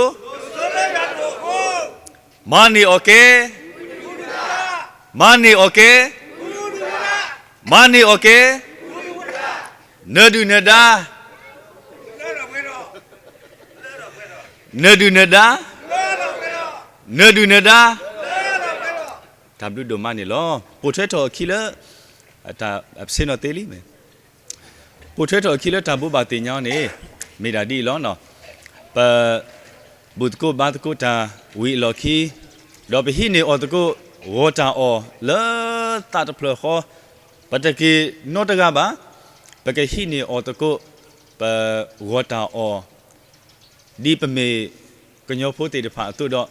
မၤန့ၢ်အီၣ်ကဲ, မၤန့ၢ်အီၣ်ကဲ, မၤန့ၢ်အီၣ်ကဲ, နၢၤဒုၣ်နၢၤဒါ, နၢၤဒုၣ်နၢၤဒါ, နၢၤဒုၣ်နၢၤဒါ, တၢ်ဘျုးဒိၣ်မးန့ၣ်လီၤ. ပိာ်ထွဲထီၣ်အခံလၢ တၢ်ဆ့ၣ်နီၤသ့လံ, ပိာ်ထွဲထီၣ်အခံလၢတၢ်ဘိးဘၣ်သ့ၣ်ညါန့ၣ် မ့ၢ်ဒၣ်ဒ်အံၤလီၤ. ပ ဘူၣ်သကိးဘါသကိးတၢ်ဝံၤအလီၢ်ခံ, ဒီးပဟံးန့ၢ်အီၣ်သကိး ဂီၤတၢ်အီၣ်လၢသးတဖျၢၣ်ဃီ, ပတက့ၤနီတဂၤဘၣ်, ပကဟံးန့ၢ်အီၣ်သကိး ပဂီၤတၢ်အီၣ် ဒ်ပမ့ၢ်ကညီဖိသ့ၣ်တဖၣ်အသိးဒီး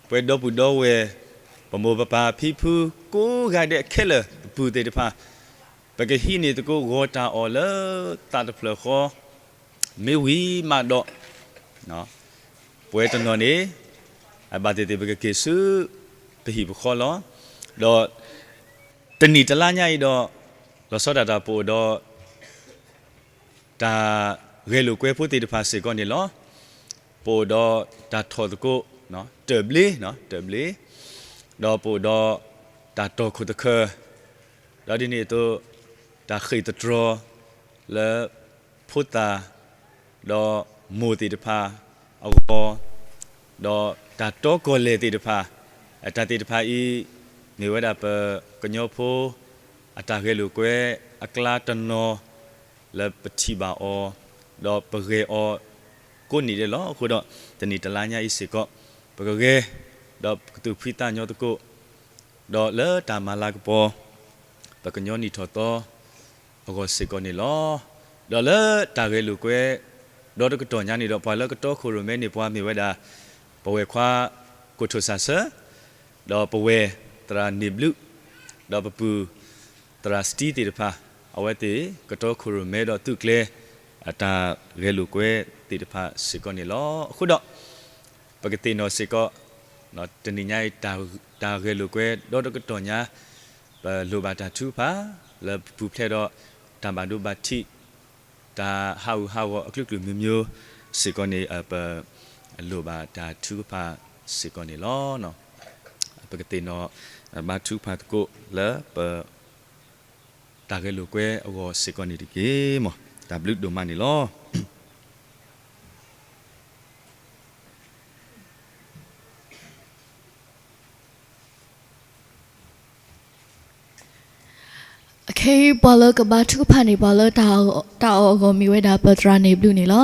ပဝဲဒီပုၢ်ဒီဝဲၢ် ပမိၢ်ပပၢ်ဖံဖု ကိးဂၤဒဲးခဲလၢာ် ပပုၢ်သ့ၣ်တဖၣ် ပကဟံးန့ၢ်သကိးဂီၤတၢ်အီၣ်လၢသးတဖျၢၣ်ဃီ, မ့ၢ်ဝံၤမးဒီး ပဝဲတနီၤန့ၣ် အဘၣ်သ့ၣ်သ့ၣ် ပကက့ၤဆူပဟံၣ်ပဃီလီၤ. ဒီးတနံၣ်တလါညါအံၤဒီး လီၤဆီဒၣ်တၢ်ပအိၣ်ဒီး တၢ်ဂဲၤလိာ်ကွဲဖိသ့ၣ်တဖၣ်စ့ၢ်ကီးန့ၣ်လီၤ. ပအိၣ်ဒီးတၢ်ထီၣ်သကိး တၢၢ်ဘျ့, တၢၢ်ဘျ့, ဒီးပအိၣ်ဒီးတၢ်တီၢ်ခိၣ်သခၢၣ်, ဒီးဒ်န့ၣ်အသိး တၢ်ဃ့ၢ်သတြီၤလၢ ဖိသၣ် ဒီးမိၢ်သ့ၣ်တဖၣ်အဂီၢ်, ဒီးတၢ်တီကီၢ်လဲၢ်သ့ၣ်တဖၣ်, အတၢ်သ့ၣ်တဖၣ်အံၤ မ့ၢ်ဝဲဒၣ်ပကညီဖိ အတၢ်ဂဲၤလိာ်ကွဲအကျါတနီၤ လၢပထံၣ်ဘၣ်အီၤ, ဒီးပဂဲၤအီၤကိးနံၣ်ဒဲးလီၤ. အဃိဒီး တနံၣ်တလါညါအံၤစ့ၢ်ကီး ပကဂဲၤ, ဒီးပကသူၣ်ဖှံသးညီသကိး ဒီးလၢတၢ်မၤလၤကပီၤ ပကညီနံၣ်ထီၣ်သီအဂီၢ်စ့ၢ်ကီးန့ၣ်လီၤ. ဒီးလၢတၢ်ဂဲၤလိာ်ကွဲ ဒီတကတီၢ်ညါန့ၣ်ဒီး ပှၤလၢကတီခိၣ်ရိၣ်မဲန့ၢ်ပှၤမ့ၢ်ဝဲဒၣ် ပဝဲၢ်ခွါကိၣ်ထိၣ်စၢ်ဆၢ, ဒီးပဝဲၢ်သရၣ်န့ၣ်ဘျုး, ဒီးပပုၢ်သရၣ်စတံသ့ၣ်တဖၣ်, အဝဲသ့ၣ်ကတီခိၣ်ရိၣ်မဲဒီးသုးကျဲၤ အတၢ်ဂဲၤလိာ်ကွဲသ့ၣ်တဖၣ်စ့ၢ်ကီးန့ၣ်လီၤ. အဃိဒီး ပကသ့ၣ်နီၣ်စ့ၢ်ကီး တနံၤညါအံၤ တၢ်ဂဲၤလိာ်ကွဲဒီတကတီၢ်ညါ ပလိၣ်ဘၣ်တၢ်ထုကဖၣ် လၢပပူၤဖျဲးဒီးတၢ်ဘၣ်ဒိဘၣ်ထံး တၢ်ဟးဂူာ်ဟးဂီၤအကလုာ်ကလုာ်မ့ၢ်မ့ၢ်စ့ၢ်ကီးန့ၣ် ပလိၣ်ဘၣ်တၢ်ထုကဖၣ်စ့ၢ်ကီးန့ၣ်လီၤ. ပကသ့ၣ်နီၣ်ဘါထုကဖၣ်သကိးလၢပ တၢ်ဂဲၤလိာ်ကွဲအဂီၢ်စ့ၢ်ကီးန့ၣ်တက့ၢ်. မ်တၢ်ဘျုးဒိၣ်မးန့ၣ်လီၤ. ခဲအံၤပှၤလၢကဘါထုကဖၣ်န့ၢ်ပှၤလၢတၢ်အီၣ်အဂီၢ်မ့ၢ်ဝဲဒၣ် ပသရၣ်န့ၣ်ဘျုးန့ၣ်လီၤ.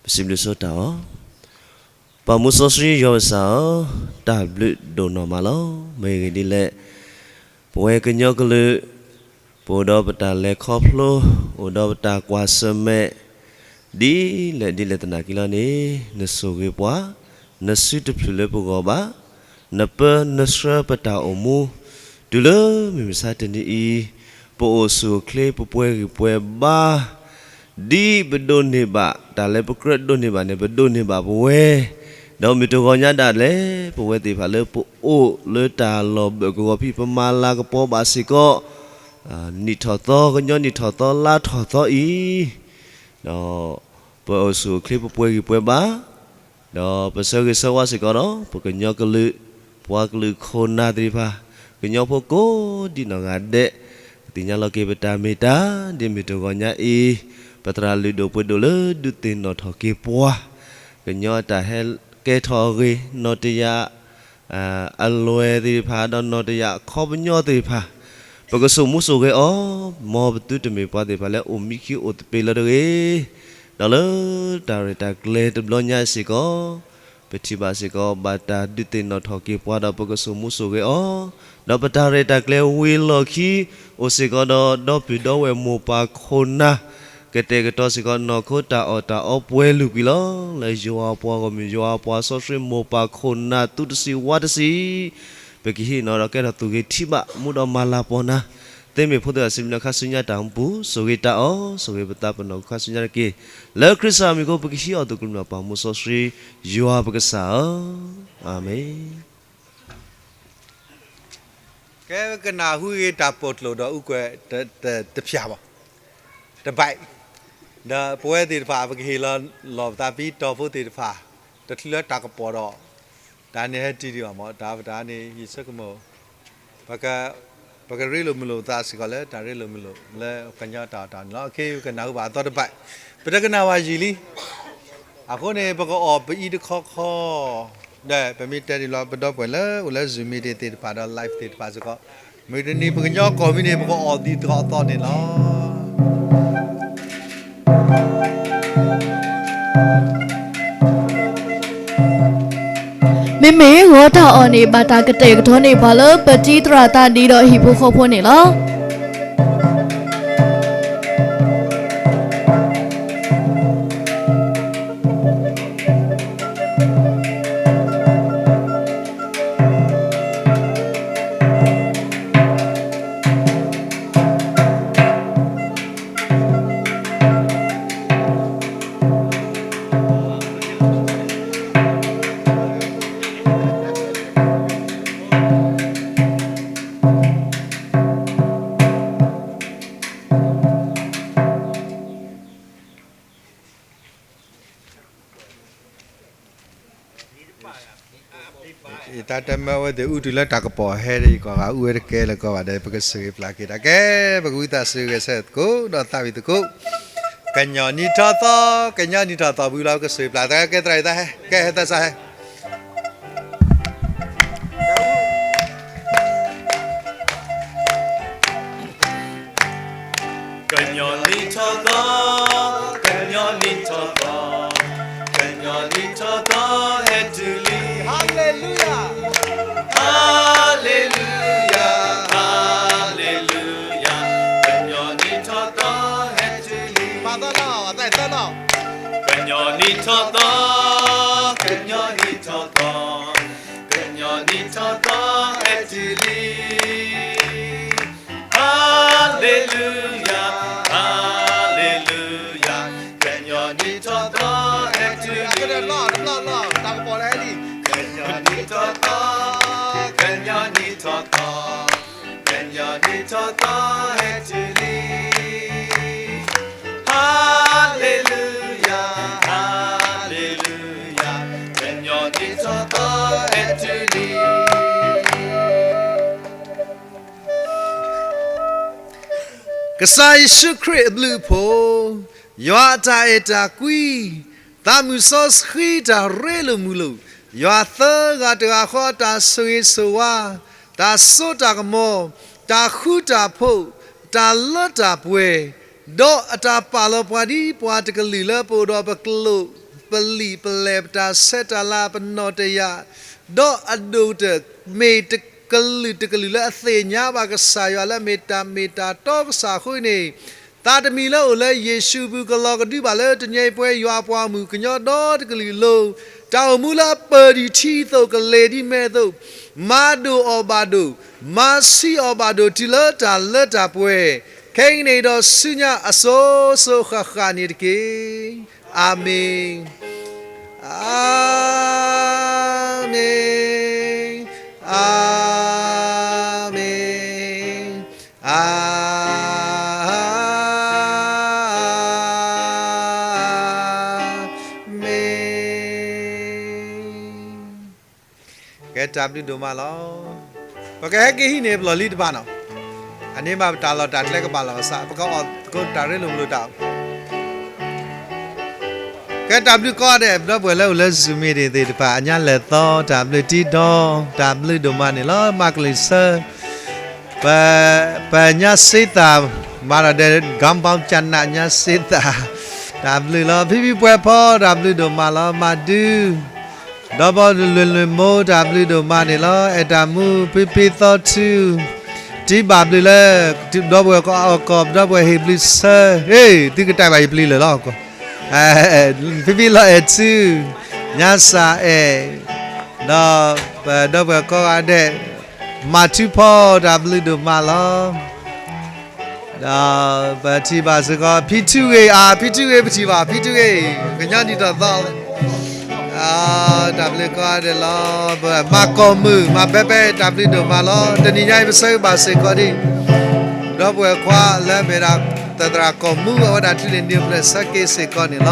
ပစံးဘျုးဆိတၢ်အီၣ်, ပၢ်မူစီဆှံယွၤပကစၢ်ဧၢ, တၢ်ဘျုးဒိၣ်နီၢ်မးလီၤ. မ့ၢ်ဂ့ၢ်ဒ်လဲၣ်, ပဝဲကညီကလုာ် ပအိၣ်ဒီးပတၢ်လဲၤခီဖျိ, အိၣ်ဒီးပတၢ်ကွၢ်ဆၢၣ်မဲာ် ဒ်လဲၣ်ဒ်လဲၣ်သနာ်က့လီၤန့ၣ်, နဆိၣ်ဂ့ၤပှၤ, နစုတဖျၢၣ်လၢပဂီၢ်ဘၣ်, နပၢနဆှၢပတၢ်အိၣ်မူ, တုၤလၢမုၢ်မဆါတနံၤအံၤ, ပအိၣ်ဆူၣ်အိၣ်ချ့ ပပှဲၤဂံၢ်ပှဲၤဘါ, ဒ်ပဒိးန့ၢ်ဘၣ် တၢ်လၢပကြၢးဒိးန့ၢ်ဘၣ်န့ၣ် ပဒိးန့ၢ်ဘၣ်ပဝဲ, ဒီးမ့ၢ်တဂီၤညါဒၣ်လဲာ် ပဝဲသ့ၣ်တဖၣ်လၢပအိၣ်လၢတၢ်လီၢ်ဘၢၣ်ကဝီၤဖံး ပမၤလၤကပီၤဘၣ်စ့ၢ်ကီး, နံၣ်ထီၣ်သီ ကညီနံၣ်ထီၣ်သီ လါထီၣ်သီအံၤ, ဒီးပအိၣ်ဆူၣ်အိၣ်ချ့ ပပှဲၤဂံၢ်ပှဲၤဘါ, ဒီးပဆၢဂ့ၤဆၢဝါစ့ၢ်ကီးဒီး ပကညီကလုာ် ပှၤကလုာ်ခိၣ်နၢ်သ့ၣ်တဖၣ်, ကညီဖိကိးဒံနီၢ်ဂၤဒဲး, ကသ့ၣ်ညါလီၤက့ၤပတၢ်မ့ၢ်တၢ်, ဒ်မ့ၢ်တဂီၤညါအံၤ, ပသရၣ်လုၢ်ဒိၣ်ပှ့ၤဒိၣ်လၢဒုးသ့ၣ်နီၣ်ထီၣ်က့ၤပှၤ, ကညီအတၢ်ဟဲကဲထီၣ်အဂ့ၢ် နီၢ်တယာ် အလွဲၢ်သ့ၣ်တဖၣ် ဒီးနီၢ်တယာ်အခီပညီသ့ၣ်တဖၣ်, ပကဆိၣ်မူဆိၣ်ဂဲၤအီၤ, မ်ပသုတမ့ၢ်ပှၤသ့ၣ်တဖၣ်လၢအိၣ်မံခံအိၣ်သပ့ၤလၢၤတဂ့ၤ, ဒီးလၢတၢ်ရဲၣ်တၢ်ကျဲၤတဘျီညါစ့ၢ်ကီး, ပထံၣ်ဘၣ်စ့ၢ်ကီး ဘၣ်တၢ်ဒုးသ့ၣ်နီၣ်ထီၣ်က့ၤပှၤဒီးပကဆိၣ်မူဆိၣ်ဂဲၤအီၤ, ဒီးပတၢ်ရဲၣ်တၢ်ကျဲၤဝံၤလီၢ်ခံ, အိၣ်စ့ၢ်ကီးဒီး ဒီပုၢ်ဒီဝဲၢ်မိၢ်ပၢ်ခိၣ်နၢ်, ကတဲာ်ကတီၤစ့ၢ်ကီး နီၢ်ခိတၢ်အီၣ်တၢ်အီပှဲၤလုာ်ကွံာ်လီၤ. လၢယွၤအပှၤဂီၢ်မ့ၢ်ယွၤအပှၤစီဆှံမိၢ်ပၢ်ခိၣ်နၢ် သူတဆံးဝါတဆံး, ပကဟံးန့ၢ်ဒီးကဲထီၣ်သူၣ်ဂ့ၤထံဘၣ်မူဒီးမၤလၤပီၢ်နၤ, သ့မ့ၢ်ဖိသ့ၣ်တဖၣ်စံးဘျုးနၤခါဆူညါတၢ်အိၣ်မူပူၤ ဆိၣ်ဂ့ၤတၢ်အီၣ် ဆိၣ်ဂ့ၤပသးပ့ၤနီၣ်ခါဆူညါတက့ၢ်. လၢခရံာ်စၢ်မံၤအဃိ ပကဟံးအီၣ်သကိးမုၢ်နံၤပၢ်မူစီဆှံ ယွၤပကစၢ်ဧၢ, အၤမ့ၣ်. ကဲ ကနၣ်ဟူဂ့ၤတၢ်ပိာ်ကျိာ်ဒီးအူကွဲးတဖၠၣ်ဘၣ်, တဘၣ်, ဒီးပဝဲသ့ၣ်တဖၣ် ပကဟ့ၣ်လီၤလီၢ်ပသးဖဲတီၢ်ဖိသ့ၣ်တဖၣ် တချုးလၢတၢ်ကပီၤဒီး တၢ်န့ၣ်ဟဲတုၤဒံးဘၣ်မ့ၢ် တၢ်ဝဲတၢ်န့ၣ် ယဆိကမိၣ် ပ ပကရ့လိာ်မုာ်လိာ်ပသးစ့ၢ်ကီးလၢတၢ်ရ့လိာ်မုာ်လိာ်လၢကညီတၢ်အီၣ်တၢ်အီန့ၣ်လီၤ. အခဲအံၤပကနၣ်ဟူဘၣ်အသီတဘၣ်, ပတကနၣ်ဘၣ်ယံာ်လံ. အဃိန့ၣ် ပကအီၣ်ပအံၤတခီခီ, ဒီးပမ့ၢ်တဲဒ်လီၤ ပဒီပုၢ်ဝဲၢ်လၢအိၣ်လၢ Zoom meeting သ့ၣ်တဖၣ်ဒီး live သ့ၣ်တဖၣ်စ့ၢ်ကီး, မုၢ်တနံၤပကညီကီၢ်မံၤန့ၣ် ပကအီၣ်ဒ်သိးအသီန့ၣ်လီၤ. မ့မ့ၢ်ဂီၤတၢ်အီၣ်န့ၣ် ဘၣ်တၢ်ကတဲာ်ကတီၤန့ၢ်ပှၤလၢပတံၤသရၣ်သးဒံးဒီးဟံၣ်ဖိဃီဖိန့ၣ်လီၤ. ယတၢ်တဲမၢဝဲသ့ၣ်အူတုၤလၢတၢ်ကပီၤဟဲဒီး ယကီၢ်ဂၤအူဝဲတကဲလၢၤကီးဘၣ်ဒီး ပကဆိၣ်ဂ့ၤပျၢ်က့ၤတၢ်ကဲ, ပကဝံသးစူၤဂဲၤဆၢထၢၣ်သကိး ဒီးသးဝံၣ်သကိး, ကညီနံၤထီၣ်သီ, ကညီနံၤထီၣ်သီ ပူၤလီၤ ပကဆိၣ်ဂ့ၤပျၢ်သကိး ကဲသရၣ်အံၤသးဟဲ, ကဲဟဲသးစၢ်ဟဲ ကညီနံၤထီၣ်သီ, ကညီနံၤထီၣ်သီ, ကညီနံၤထီၣ်သီ ဟဲတုၤလံ. Hallelujah, Hallelujah, Hallelujah, ကညီနံၤထီၣ်သီ ဟဲတုၤလံ. ကညီနံၤထီၣ်သီ, ကညီနံၤထီၣ်သီ, ကညီနံၤထီၣ်သီ ဟဲတုၤလံ. Hallelujah, Hallelujah, ကညီနံၤထီၣ်သီ ဟဲတုၤလံ. ကညီနံၤထီၣ်သီ, ကညီနံၤထီၣ်သီ, ကညီနံၤထီၣ်သီ ဟဲတုၤလံ. Hallelujah, Hallelujah, ကညီနံၤထီၣ်သီ ဟဲတုၤလံ. ကစၢ်ယ့ၣ်ၡူးခရံာ်အဘျုးအဖှိၣ်, ယွၤအတၢ်အဲၣ်တၢ်ကွံ, သးမုၢ်စီဆှံတၢ်ရ့လိာ်မုာ်လိာ်, ယွၤသၢဂၤတဂၤဃီအတၢ်ဆိၣ်ဂ့ၤဆိၣ်ဝါ, တၢ်စိတၢ်ကမီၤ, တၢ်ဃူတၢ်ဖိး, တၢ်လၢတၢ်ပှဲၤ, ဒီးအတၢ်ပာ်လီၤပှၤဒ်ပှၤတကလုာ်လၢပအိၣ်ဒီးပကျိာ်ပလံာ်ပလဲၢ် ပတၢ်ဆဲးတၢ်လၤ ပနီၣ်တယာ်, ဒီးအဒိၣ်ကတၢၢ် မ့ၢ်တကလုာ်တကလုာ်လၢအသ့ၣ်ညါဘၣ်ကစၢ်ယွၤလၢမ့ၢ်တၢ်မ့ၢ်တၢ်တီကစၢ်အဃိန့ၣ်, သးတမံၤလၢအိၣ်လၢယ့ၣ်ၡူးအပူၤ ကလီၤကဒုဘၣ်လၢတနံၤအံၤပှဲၤယွၤအပှၤမုၣ်ကညီဒီတကလုာ်အလိၤ, တၢ်အိၣ်မူလၢအပၢၢ်ဒံးထံအသိး ကလဲၤဒ်မဲအသိး, မၤဒိၣ်အီၤဘၣ်ဒိၣ်, မၤဆံးအီၤဘၣ်ဒိၣ် တုၤလၢတၢ်လၢတၢ်ပှဲၤ, ခဲအံၤန့ၣ်ဒီးဆူညါအစိၤစိၤဃၣ်ဃၣ်န့ၣ်တက့ၢ်. အၤမ့ၣ်, အၤမ့ၣ်, အၤမ့ၣ်, အၤမ့ၣ်. ကဲတၢ်ဘျုးဒိၣ်မးလီၤ. ပကဟဲက့ၤဟံးန့ၢ်ပလီၢ်လံတဖၣ်နီၤ, အန့ၣ်ဘၣ်ပတၢ်လီၢ်တၢ်ကျဲကဘၣ်လီၤကစၢ် ပကအီၣ်သကိးတၢ်ရ့လိာ်မုာ်လိာ်တၢ် ကဲတၢ်ဘျုးကိးဂၤဒဲး ပဒီပုၢ်ဝဲၢ်လၢအိၣ်လၢ Zoom meeting သ့ၣ်တဖၣ် အညါလဲၤသီ တၢ်ဘျုးတံဒီ တၢ်ဘျုးဒိၣ်မးန့ၣ်လီၤ. မၤကလုၢ်ဆၢ ပ ပညါစ့သၣ် မၤဒီးဒဲး ကီဘီကနၣ်ညါစ့သၣ် တၢ်ဘျုးလီၤ. ဖံဖံပှဲၤဖီ တၢ်ဘျုးဒိၣ်မးလီၤ. မၤဒု ဒီဘီလွံၢ်လွံၢ်မိၢ် တၢ်ဘျုးဒိၣ်မးန့ၣ်လီၤ. အဲၣ်တၢ်မူ ဖံဖံသီထူ တံၤဘၣ်ဘျုးလၢ ဒီပုၢ်ဝဲၢ်ကိးဂၤ ဒီပုၢ်ဝဲၢ်ဟ့ၣ်ဘျုးဆၢ ဟ့ၣ် သုကတဲဘၣ်ယပျံၤလၢာ်လီၤ. ဖံဖံလီၤအဲၣ်ထူ ညါစၢ်အဲၣ် ဒီးပဒီပုၢ်ဝဲၢ်ကိးဂၤဒဲး မၤထူဖီ တၢ်ဘျုးဒိၣ်မးလီၤ. ဒီးပထံၣ်ဘၣ်စ့ၢ်ကီး ဖံထူဂ့ၤ အါ ဖံထူဂ့ၤ ပထံၣ်ဘၣ် ဖံထူဂ့ၤ ကညီနံၣ်ထီၣ်သီ တၢ်ဘျုးကိးဂၤဒဲးလီၤ. မၤကီၢ်မုၢ် မၤဘဲဘဲ တၢ်ဘျုးဒိၣ်မးလီၤ. တနံၤညါအံၤ ပဆၢဂ့ၤဘၣ်စ့ၢ်ကီးဒ် ဒီပုၢ်ဝဲၢ်ခွါလၢအမ့ၢ်ဒၣ် သရၣ်ကီၢ်မူ အဝဲဒၣ်ချုးန့ၢ်နံၤပျဲၢ်ဆၢက့ၤစ့ၢ်ကီးန့ၣ်လီၤ.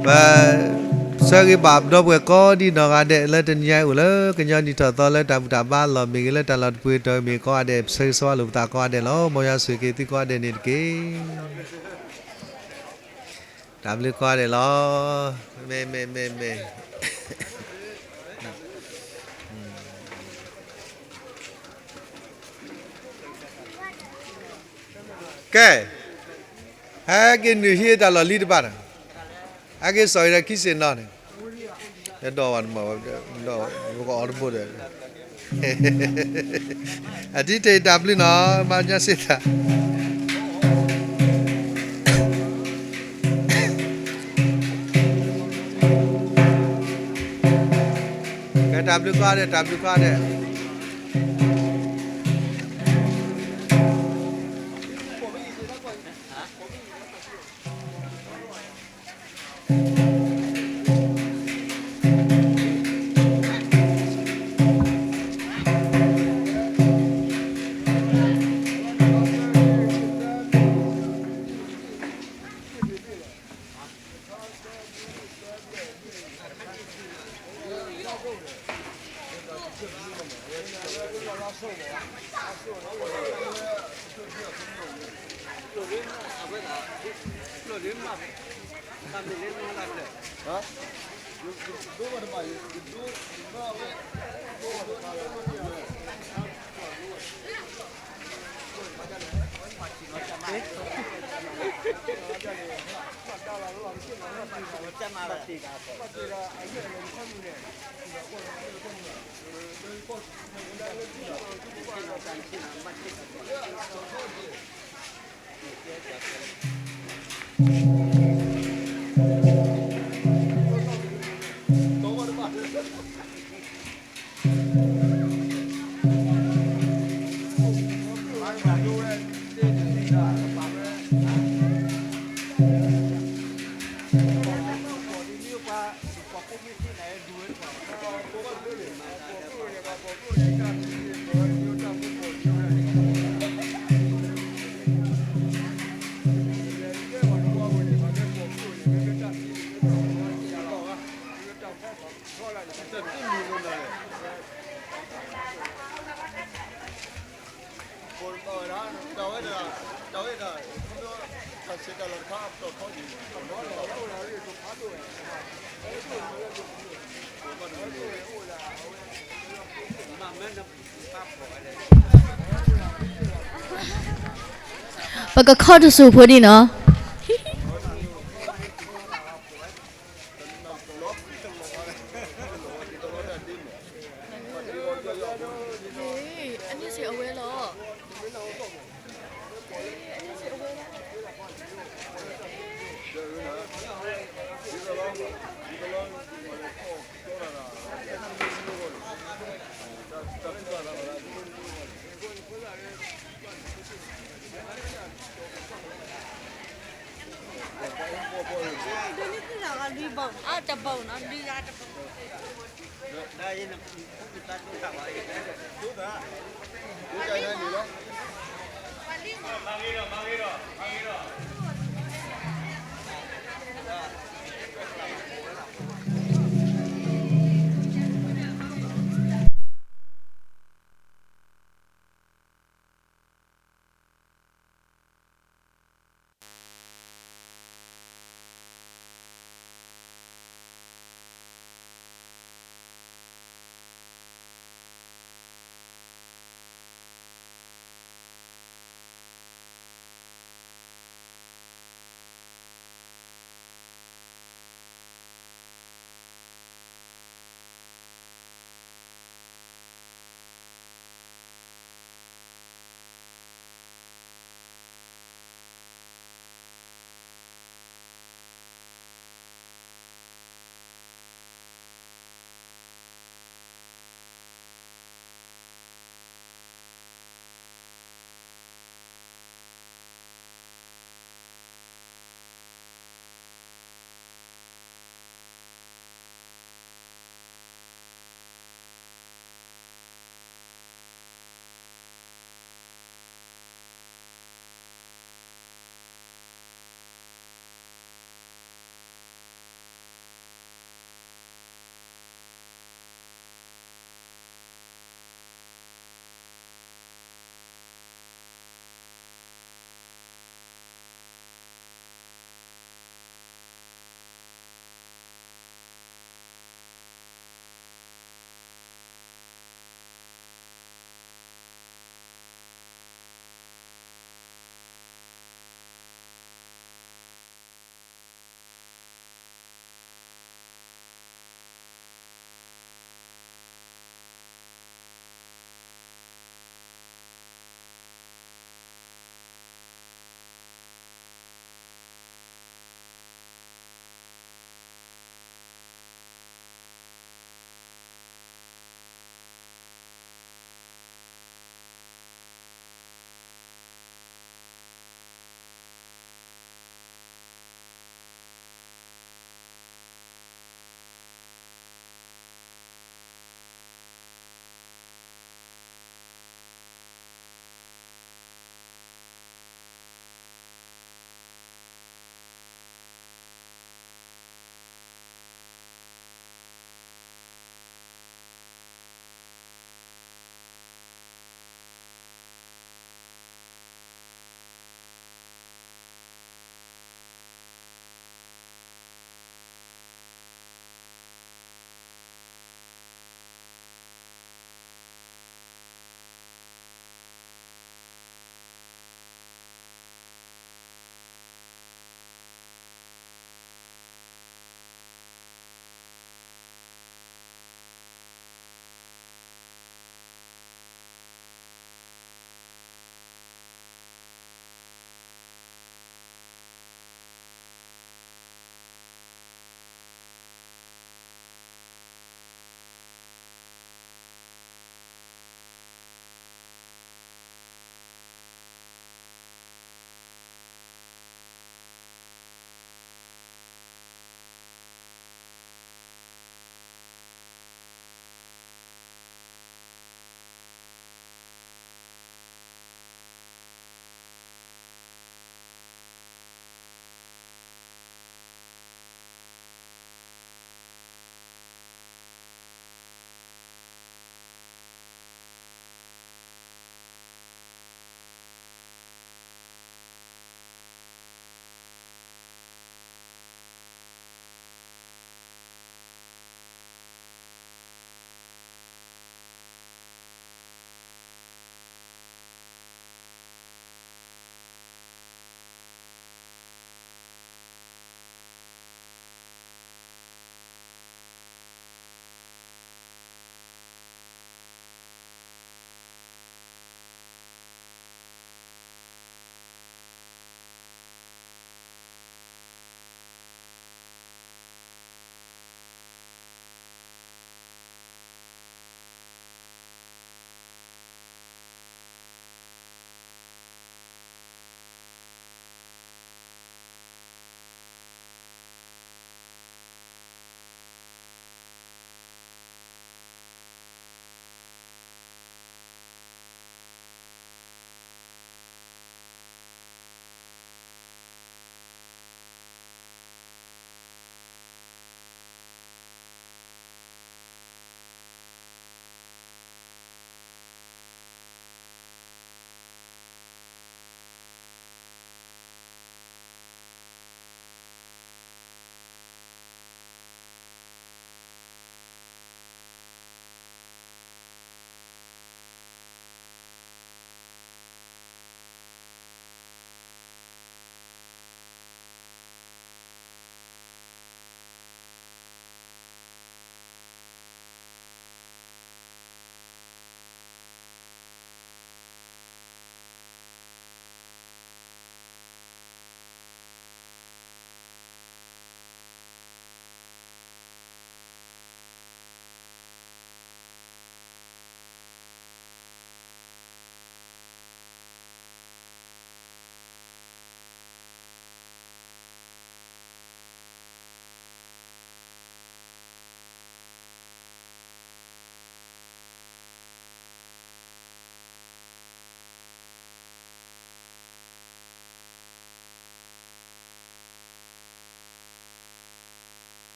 ပဆၢဂ့ၤဘၣ်ပဒီပုၢ်ဝဲၢ်ကိးဒံနီၢ်ဂၤဒဲး လၢတနံၤညါအံၤအိၣ်လၢကညီနံၣ်ထီၣ်သီလၢတၢ်ဘူၣ်တၢ်ဘါအလီၢ်မ့ၢ်ဂ့ၤ လၢတၢ်လီၢ်တပှဲၤတီၤမ့ၢ်ကိးဂၤဒဲး ပဆၢဂ့ၤဆၢဝါလိာ်ပသးကိးဂၤဒဲးလီၤ. မ်ယွၤဆိၣ်ဂ့ၤက့ၤသုကိးဂၤဒဲးန့ၣ်တက့ၢ်. တၢ်ဘျုးကိးဂၤဒဲးလီၤ. မ့ၢ် မ့ၢ် မ့ၢ် မ့ၢ် ကဲ, ဟဲက့ၤနုာ်ဟံးတၢ်လီၢ်လံတဘၣ်န့ၣ်, ဟဲက့ၤစိာ်အံၤဒီးခံစ့ၣ်နီၤန့ၣ်, ဒီးဝဲတမၤဝဲ, ဒီးဝဲကအီတဘိဒီး, အတံၤတ့ၢ်တၢ်ဘျုးနီၤ, မၤညါစ့ၢ်တၢ် ကဲတၢ်ဘျုးခွါဒဲး, တၢ်ဘျုးခွါဒဲး. ပကခီၣ်တစူၢ်ဖိဒံးနီၤ. အန့ၣ်စ့ၢ်အဝဲလီၤ.